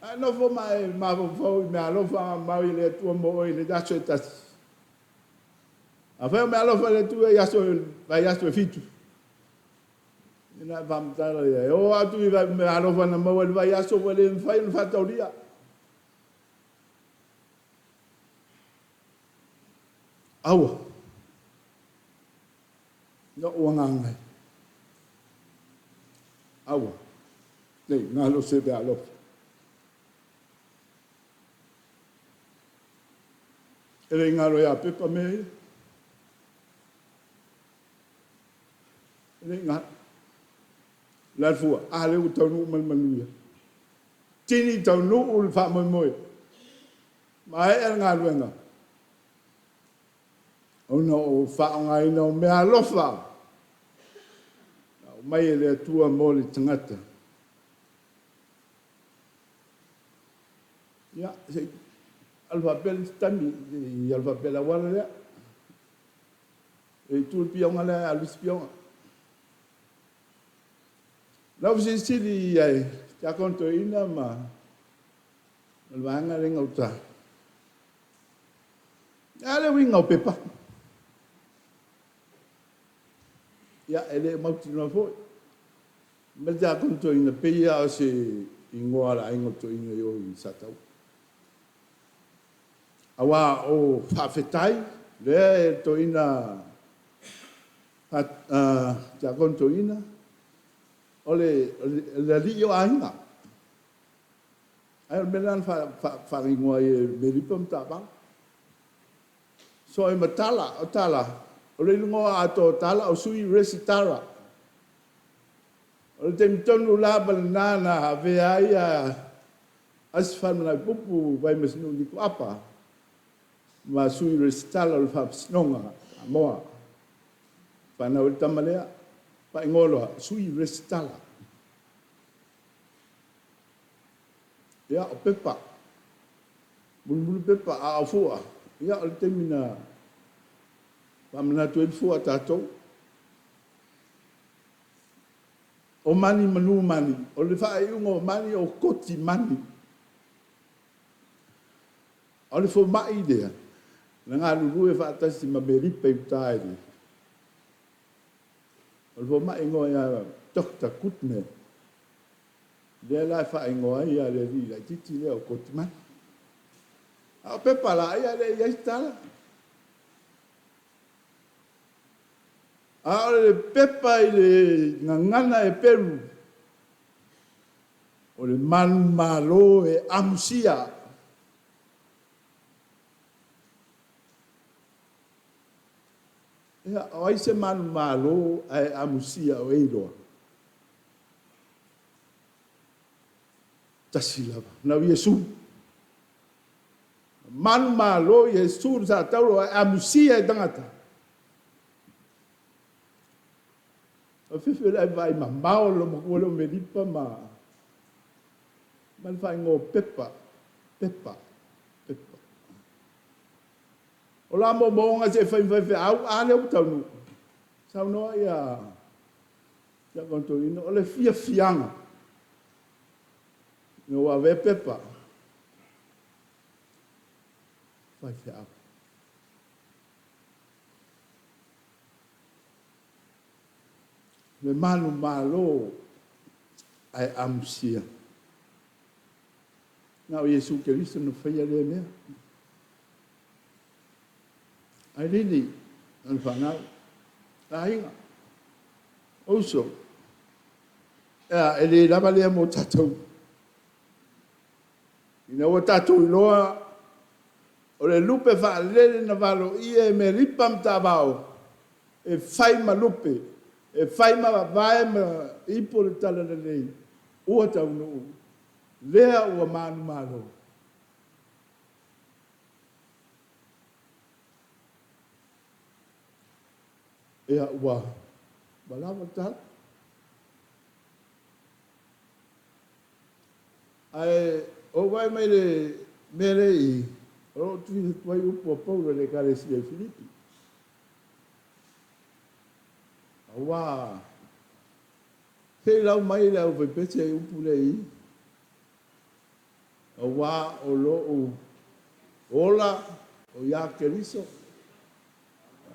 Ae nofo ma e mafaufau i meaalofa mau i le Atua mo oe i le aso e tasi. Afai o meaalofa a le Atua i aso vaiaso e fitu, ona e faamatala lea, e oo atu i meaalofa na maua i le vaiaso ua le mafai ona faataulia. Aua, lou agaga e, aua, ne i galo se meaalofa. E le i galo ia Pepa mea ia. E le i galo. O le a le fua? A lea ua taunuu mai le manuia. Tini taunuu le faamoemoe. Maea le galuega. Ona o faaaogaina o meaalofa. Aumai e le Atua mo le tagata. Ia, se i alu faapea le isi taimi, se i alu faapea i le auala lea. E tu le pioga lea ae alu isi pioga. Na ou fesilisili i ai Tiakono Toeaina ma le vaega lea i gauta. E a le uiga o pepa? Ia, e le mautinoa foi. Ma le Tiakono Toeaina, pei lava o se igoa o le aiga o le toeaina i o i Sataua. Aua o Faafetai, lea e le toeaina Tiakono Toeaina, o le alii o aiga. Ae o le mea lena na faaigoa ai e Meripa ma Taavao. So e matala, o Tala, o le igoa atoa o Tala o Sui Resitara. O le taimi tonu lava lena na avea ai a Asi Falemanaipupu Vaimasinuu Niko Apa ma Sui Resitala o le Faamasinoga a Samoa. Fanau ai le tama lea, faaigoa loa, Sui Resitala. Ia, o Pepa, mulimuli Pepa, a o Fua, ia o le taimi na faamanatu ai le fua a tatou. O mani manu mani, o le faaiuga o mani o koti mani. O le fomai lea na galulue faatasi ma Meripa i uta i le O le fomai igoa ia Doctor Goodman. Lea la e faaigoa ai le alii laitiiti lea o Goodman. A o Pepa la, ia e le i i ai se tala. A o le pepa i le gagana Eperu, o le manumalo e amusia. Ia, o ai se manumalo ae amusia o e iloa? Tasi lava, na o Iesu. Manumalo Iesu i le satauro ae amusia e tagata. O fefe le vaai mamao le loomatua lea o Meripa ma le faaigoa o Pepa, Pepa, Pepa. O la moomooga se i fai ma faifeau, a lea ua taunuu. Saunoa ia Tiakono Toeaina, o le fiafiaga ina ua avea Pepa faifeau. Le manumalo ae amusia. Na o Iesu Keriso na faia lea mea. Ae lili, o le fanau, aiga, uso, e le lava lea mo tatou. Ina ua tatou iloa o le lupe faalele na valoia e Meripa ma Taavao, e fai ma lupe, e fai ma vae ma ipu o le talalelei, ua taunuu, lea ua manumalo. Ia ua lava le tala. Ae ou vaai mai le mea lea i i, o lo o tuuina atu ai upu a Paulo i le Ekalesia i Filipi. Aua se i lau mai le aufaipese i upu lea i i, aua o lou ola o ia Keriso,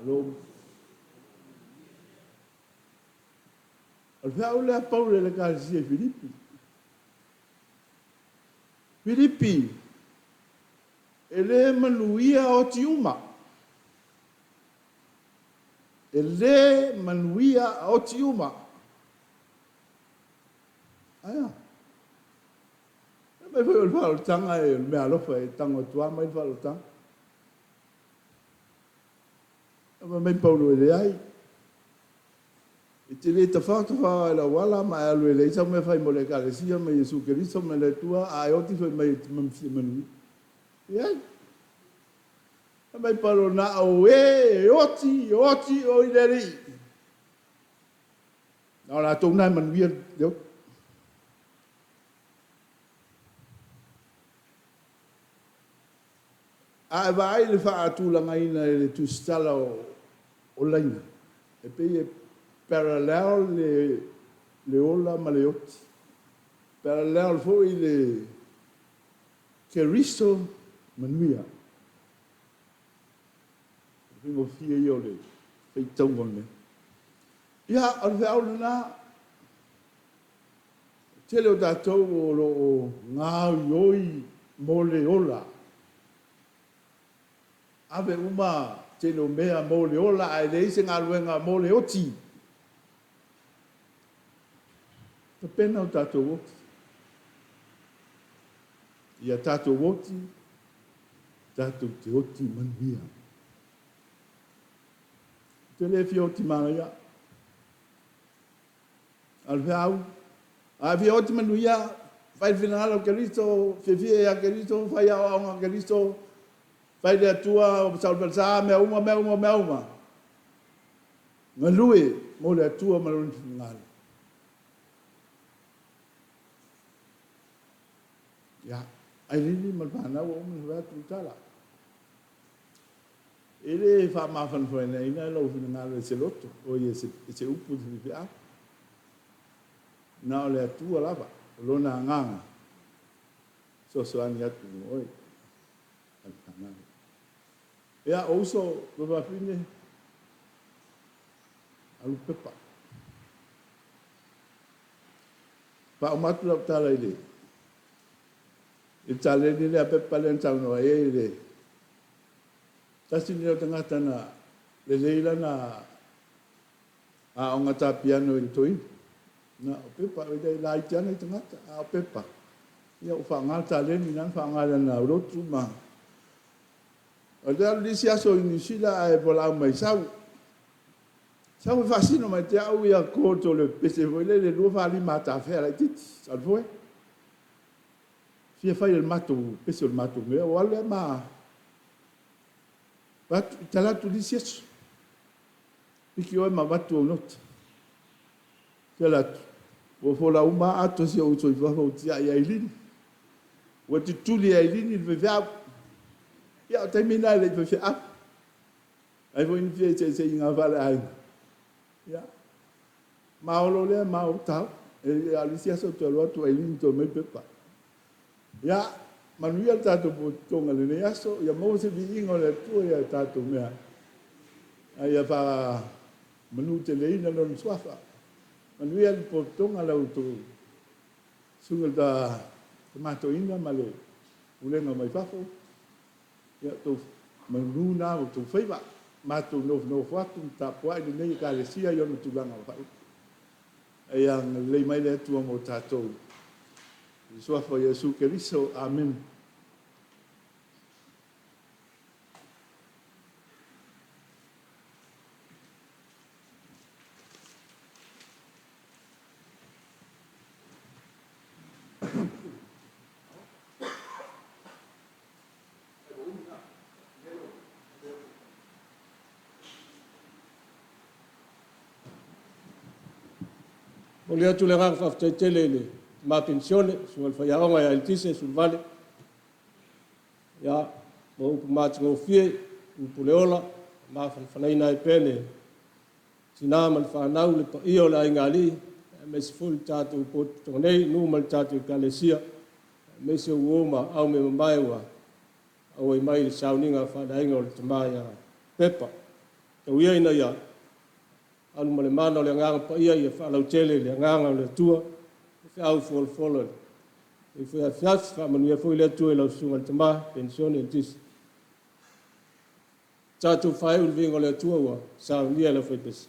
o le feau lea a Paulo i le Ekalesia i Filipi. Filipi, e le manuia oti uma. E le manuia oti uma. Aia. E mai foi o le faaolataga e o le meaalofa e tago atu lava mai le faaolataga. Fai mai Paulo e leai. E te le tafao tafao lava i le auala ma e alu e leai sau mea e fai mo le Ekalesia ma Iesu Keriso ma le Atua, a e oti fai mai e te fia manuia. Leai. Fai mai Paulo, na o e e oti, oti o i le Alii. Na o latou lena e manuia le oti. A e vaai i le faatulagaina e le tusitala o laina, e pei e parallel le ola ma le oti. Parallel foi le Keriso manuia. O le faigofie ia o le faitauga o le mea. Ia, o le feau lena. O le tele o tatou o lo o gaoioi mo le ola. Ave uma tele o mea mo le ola ae leai se galuega mo le oti. Tapena o tatou oti. Ia tatou oti, tatou te oti manuia. Ou te le fia oti manaia. A o le feau, a fia oti manuia, fai le finagalo o Keriso, fiafia ia Keriso, fai aoaoga a Keriso, fai le Atua, Saole Falesa, mea uma, mea uma, mea uma. Galue mo le Atua ma Lona finagalo. Ia, Ailini ma le fanau ua uma ona fai atu le tala. E le faamafanafanaina lou finagalo e se loto, oi e se upu i se faifeau. Na o le Atua lava, o Lona Agaga, fesoasoani atu mo oe ma le fanau. Ia, o uso, tuafafine, alu pepa. Faauma atu lau tala i le i le taleni lea pepa lea na saunoa i ai le tasi lenei o tagata na lelei lana aoga ta piano i le toeaina. Na o pepa, e laiti lava nai tagata, a o pepa, ia ua faaaoga le taleni na faaaoga i lana aulotu ma... O le alu i le isi aso i Niu Sila ae valaau mai, sau, sau e faasino mai te au ia chords o le pese foi lele 2, 4, 5 tafea laitiiti, alu foi. Fia fai e le matou pese o le matou mea, ua alu lea ma... Tala atu i le isi aso. Piki oe ma avatu au nota. Tala atu, ua fola uma ato si ou uso i fafo ua tiai e Ailini. Ua tutuli e Ailini le faifeau. Ia, o taimi na e le i faifeau. Ai foi ni fia eseeseiga faaleaiga. Ia, maolo lea, maolo tau. E a o le isi aso toe alu atu Ailini toe aumai pepa. Ia, manuia le tatou potopotoga i lenei aso. Ia maua se viiga o le Atua ia tatou mea. A ia faamanuteleina Lona suafa. Manuia le potopotoga lau outou susuga i le Tama Toeaina ma le pulega mai fafo. Ia, outou manu na o outou faiva. Matou nofonofo atu ma tapuai lenei Ekalesia i ona tulaga faalupe. A ia agalelei mai le Atua mo tatou. I le suafa o Iesu Keriso. Amene. Momoli atu le agaga faafetai tele i le tama penisione, le susuga i le faiaoga ia Eletise Suluvale, ia, mo upu matagofie, upu le ola, mafanafanaina ai pea le tina ma le fanau, le paia o le aigaalii, aemaise foi le tatou potopoto nei, nuu ma le tatou Ekalesia, aemaise o uo ma aumeamamae ua auai mai i le sauniga faaleaiga o le tama ia Pepa. Tau ia ina ia alu ma le mana o le Agaga Paia ia faalautele i le Agaga o le Atua, le feau folafola i lenei foi afiafi. Faamanuia foi le Atua i lau susuga i le tama, penisione Eletise. Tatou faaiu i le viiga o le Atua ua saunia e le aufaipese.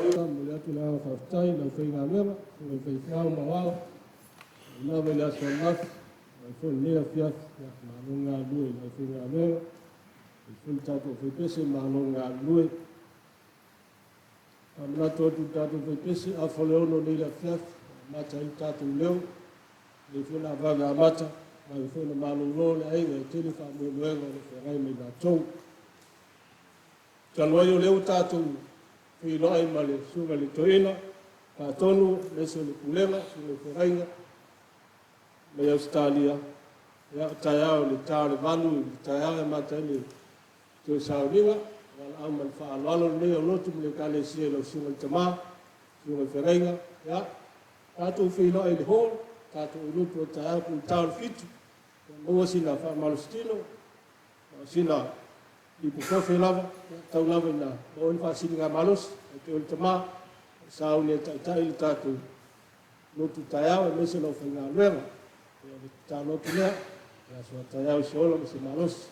Momoli atu le agaga faafetai i le aufaigaluega, susuga i faifeau ma aoao, mai lava i le aso ananafi, mai foi i lenei afiafi, ia malo le galulue i le aufaigaluega, aemaise foi le tatou aufaipese, malo le galulue. Faamanatu atu i le tatou aufaipese, 5:30 nei i le afiafi, e amata ai le tatou leo, lenei foi o le a vave amata, vave foi ona malolo le aiga, e tele faamoemoega o lo o feagai ma i latou. Talu ai o lea ua tatou feiloai ma le susuga i le Toeaina Faatonu aemaise o le Pulega, susuga i Feagaiga mai Ausetalia, ia, o taeao i le ta o le 8 i le taeao e amata ai le toe sauniga. Valaau ma le faaaloalo lenei o lotu ma le Ekalesia i lau susuga i le Tama, susuga i Feagaiga, ia, tatou feiloai i le hall, tatou oi lotu o taeao po o le ta o le 7, ia maua sina faamalositino, o sina ipu kofe lava, tau lava ina maua le faasiligamalosi, e pei o le tama, sauni e taitai le tatou lotu taeao aemaise lau faigaluega. Ia, o le tatalo atu lea, le aso a taeao i se ola ma se malosi.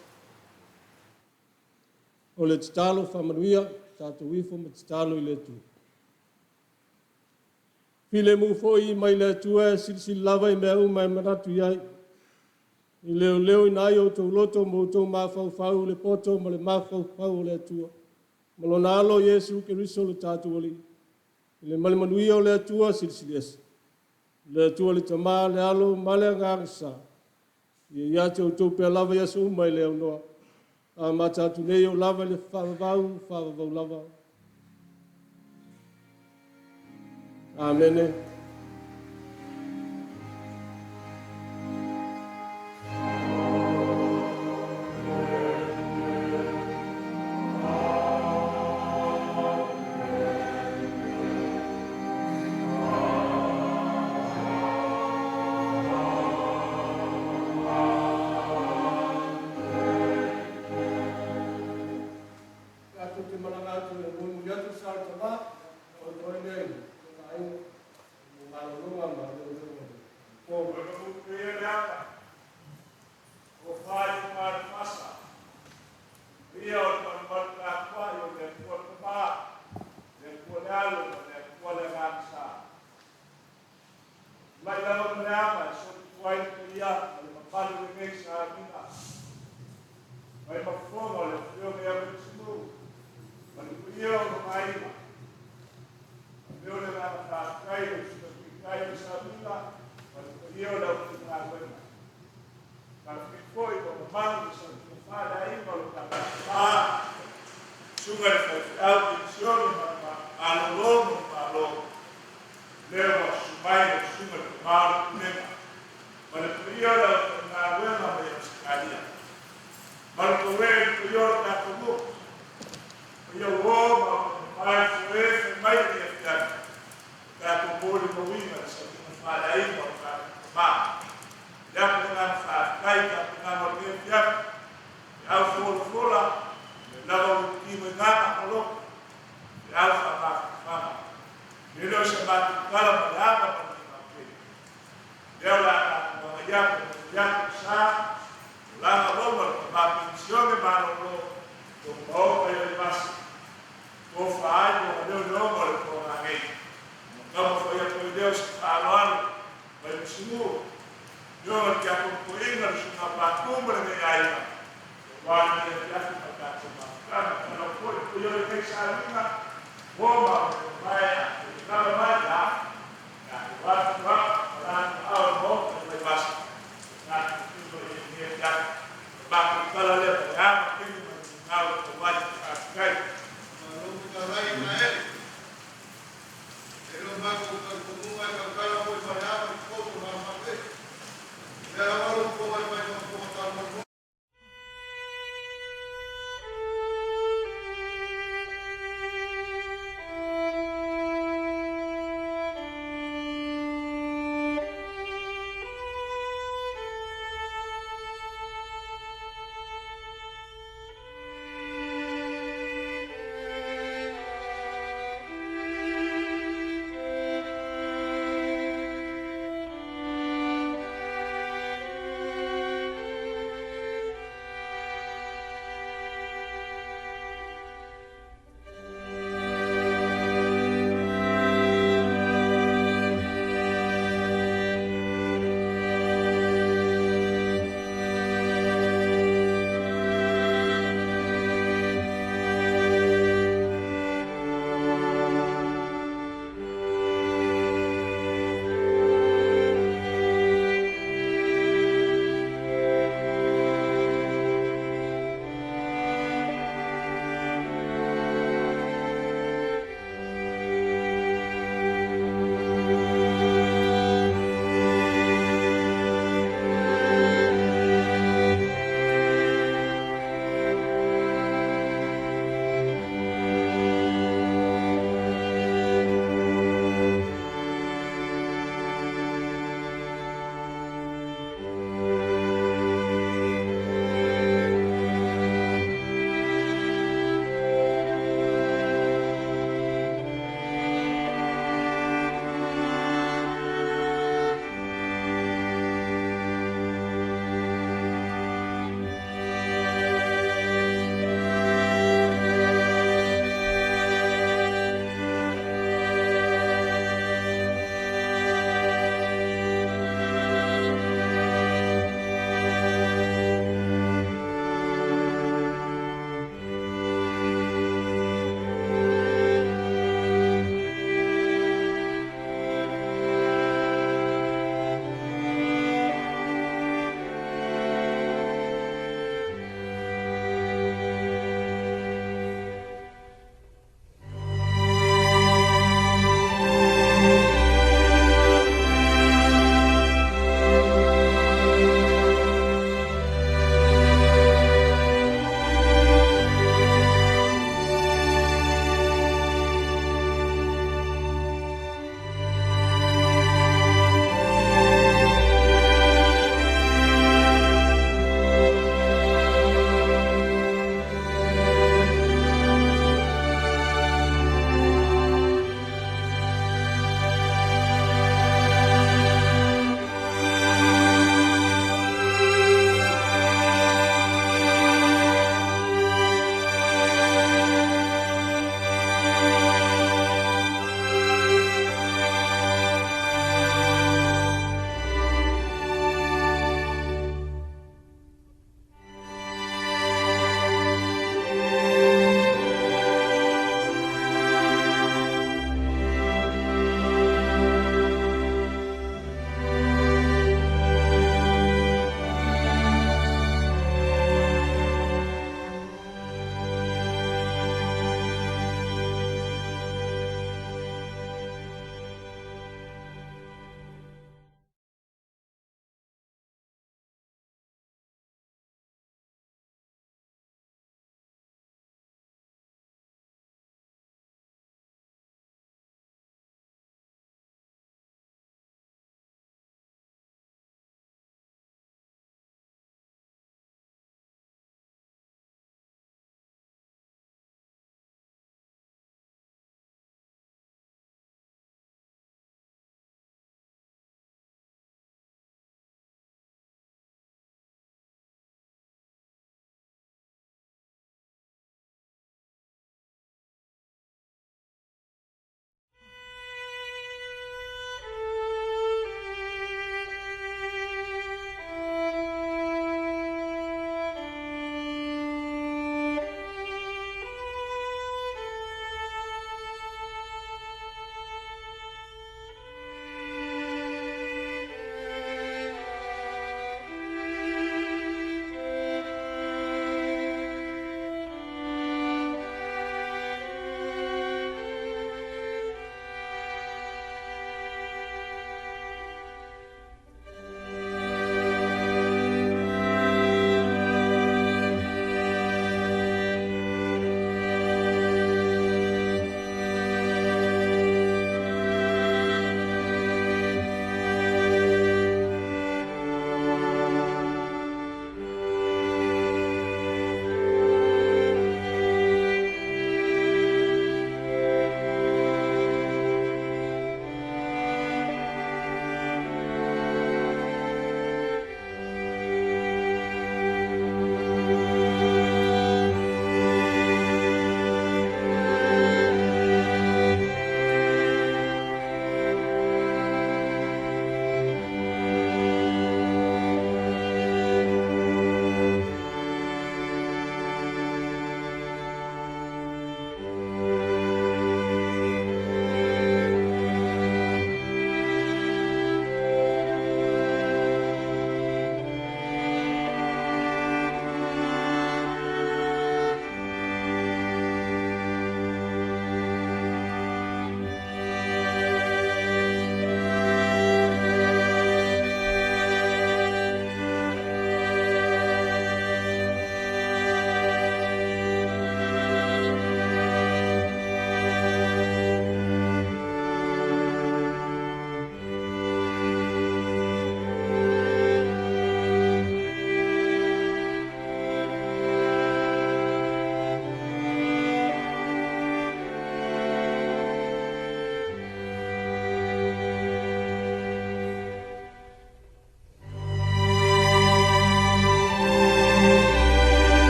O le tatalo faamanuia, tatou ifo ma tatalo i le Atua. Filemu foi mai le Atua e silisili lava i mea uma e manatu i ai. I leoleoina ai outou loto ma outou mafaufau i le poto ma le mafaufau o le Atua. Ma lona alo Iesu Keriso le tatou Alii. I le ma le manuia o le Atua silisili ese. Le Atua le Tama, le Alo ma le Agaga Sa. Ia ia te outou pea lava i aso uma e le aunoa. Amata atu nei o lava i le faavavau, faavavau lava. Amene. Tatou te malaga atu e molimoli atu le sa o le tama, o toe lea i le aiga, mo malologa ma leoleo o le po. O fai ma le fasa, ia o le malumalu tapuai o le Atua le Tama, le Atua le Alo ma le Atua le Agaga Sa. Mai lava ma le ama e solitua ai le paia ma le mamalu o lenei sauniga. Mai mafofoga o le Afioga ia Matismu, ma le paia o lona aiga. A mea o le agaga faafetai o le susuga taitai o le sauniga ma le paia o le aufaigaluega. Faafetai foi ua mamalu le sauniga faaleaiga o le tatou tama, susuga i le faifeau penisione ma le malolo ma le malo. Lea ua susu mai le susuga i le tama o le pulega ma le paia o le aufaigaluega mai Ausetalia. Ma le tauē i le paia o le tatou nuu. Paia uō ma mai foe fai mai le afiafi. Tatou molimauina le sauniga faaleaiga o le tatou tama. Lea ko le agaga faafetai tapenaga o lenei afiafi. E au folafola, le lava o tino i gaga ma loto. E au faamafanafana. Le leo sa matou tala ma le ava ma le mautele. Lea o le a tatou agaia atu e atu sa, o laga loma le tama penisione malolo, o maota i le vasa. Tofa ai mo leo leoga o le toaga nei. Ma taumafai atu ai lea o se faaaloalo mai Musunu. Ioga le tiakono toeaina le susuga Patu ma lenei aiga. Aua lenei afiafi ma le tatou mafutaga. Talau foi le paia o lenei sauniga, Roma o le maea, e lava mai a. Tatou atu a, ma latou ao i maota i Vaivasa. Tatou tino i lenei afiafi. Matou tala lea ma le ama keni ma le migao i tauai. Faafetai. Malo fetalai Isaraelu. E le o matou talitonuga e tautala foi ma le ava i poto ma malu ese. O lea lava lou fofoga e fai ma fofoga taumolimoli.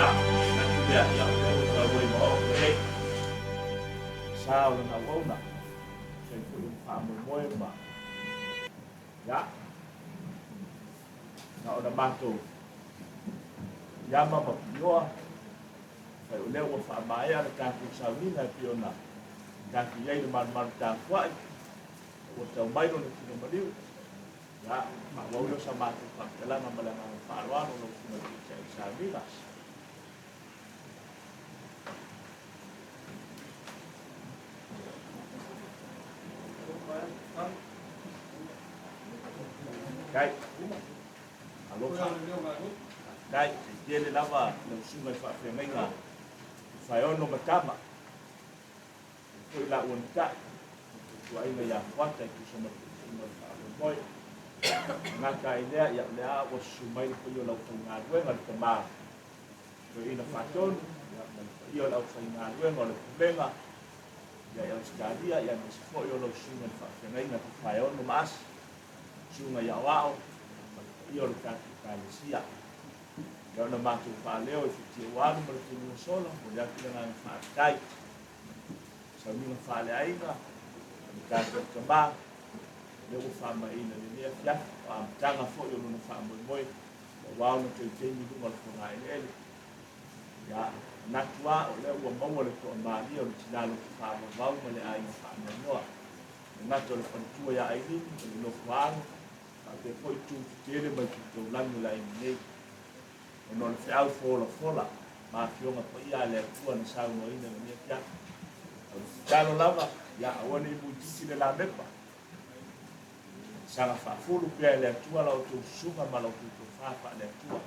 Ia, manatu lea, ia, o lea ua tau ai ma oo nei sa o lana auauna, tusa ai foi o le faamoemoe ma, ia, na ona matou piiama ma piioa, afai o lea ua faamaea le tatou sauniga e pei ona tatou i ai i le malumalu tapuai, ua tau mai lona tino maliu, ia, faaauau lea o sa matou faamatalaga ma le agaga faaaloalo lau Susuga i le Taitai o le sauniga. Faafetai. Alofa. Faafetai. E tele lava lau susuga i faafeagaiga Faeono ma Tama. E foi la ua natai. Tuaiga ia Fuata e tusa ma le tuutuuga o le faamoemoe. Gata ai lea, ia o lea ua susu mai le paia o lau faigaluega le tama Toeaina Faatonu, ia ma le paia o le aufaigaluega o le Pulega ia i Ausetalia, ia aemaise foi o lau susuga i le faafeagaiga Tafaeono ma Asi, susuga i Aoao ma le paia o le tatou Ekalesia. Ia ona matou faaleo i futia ua alu ma le taimi ua sola, momoli atu le agaga faafetai. Sauniga faaleaiga o le tatou tama, o lea ua faamaeaina i lenei afiafi, o amataga foi o lona faamoemoe Aua ona toe taimi i luga o le fogaeleele. Ia, manatu lava o lea ua maua le toamalie o le tina loto faavavau ma le aiga faanoanoa. E le gata o le faletua ia Ailini, o le nofo alo, faapea foi itu tetele ma itu taulagi o le aiga nei. Ona o le feau folafola ma afioga paia a le Atua na saunoaina i lenei afiafi. O le tatalo lava, ia aua ne i muititi le lamepa. Saga faafulu pea e le Atua la outou susuga ma la outou tofa faale-Atua.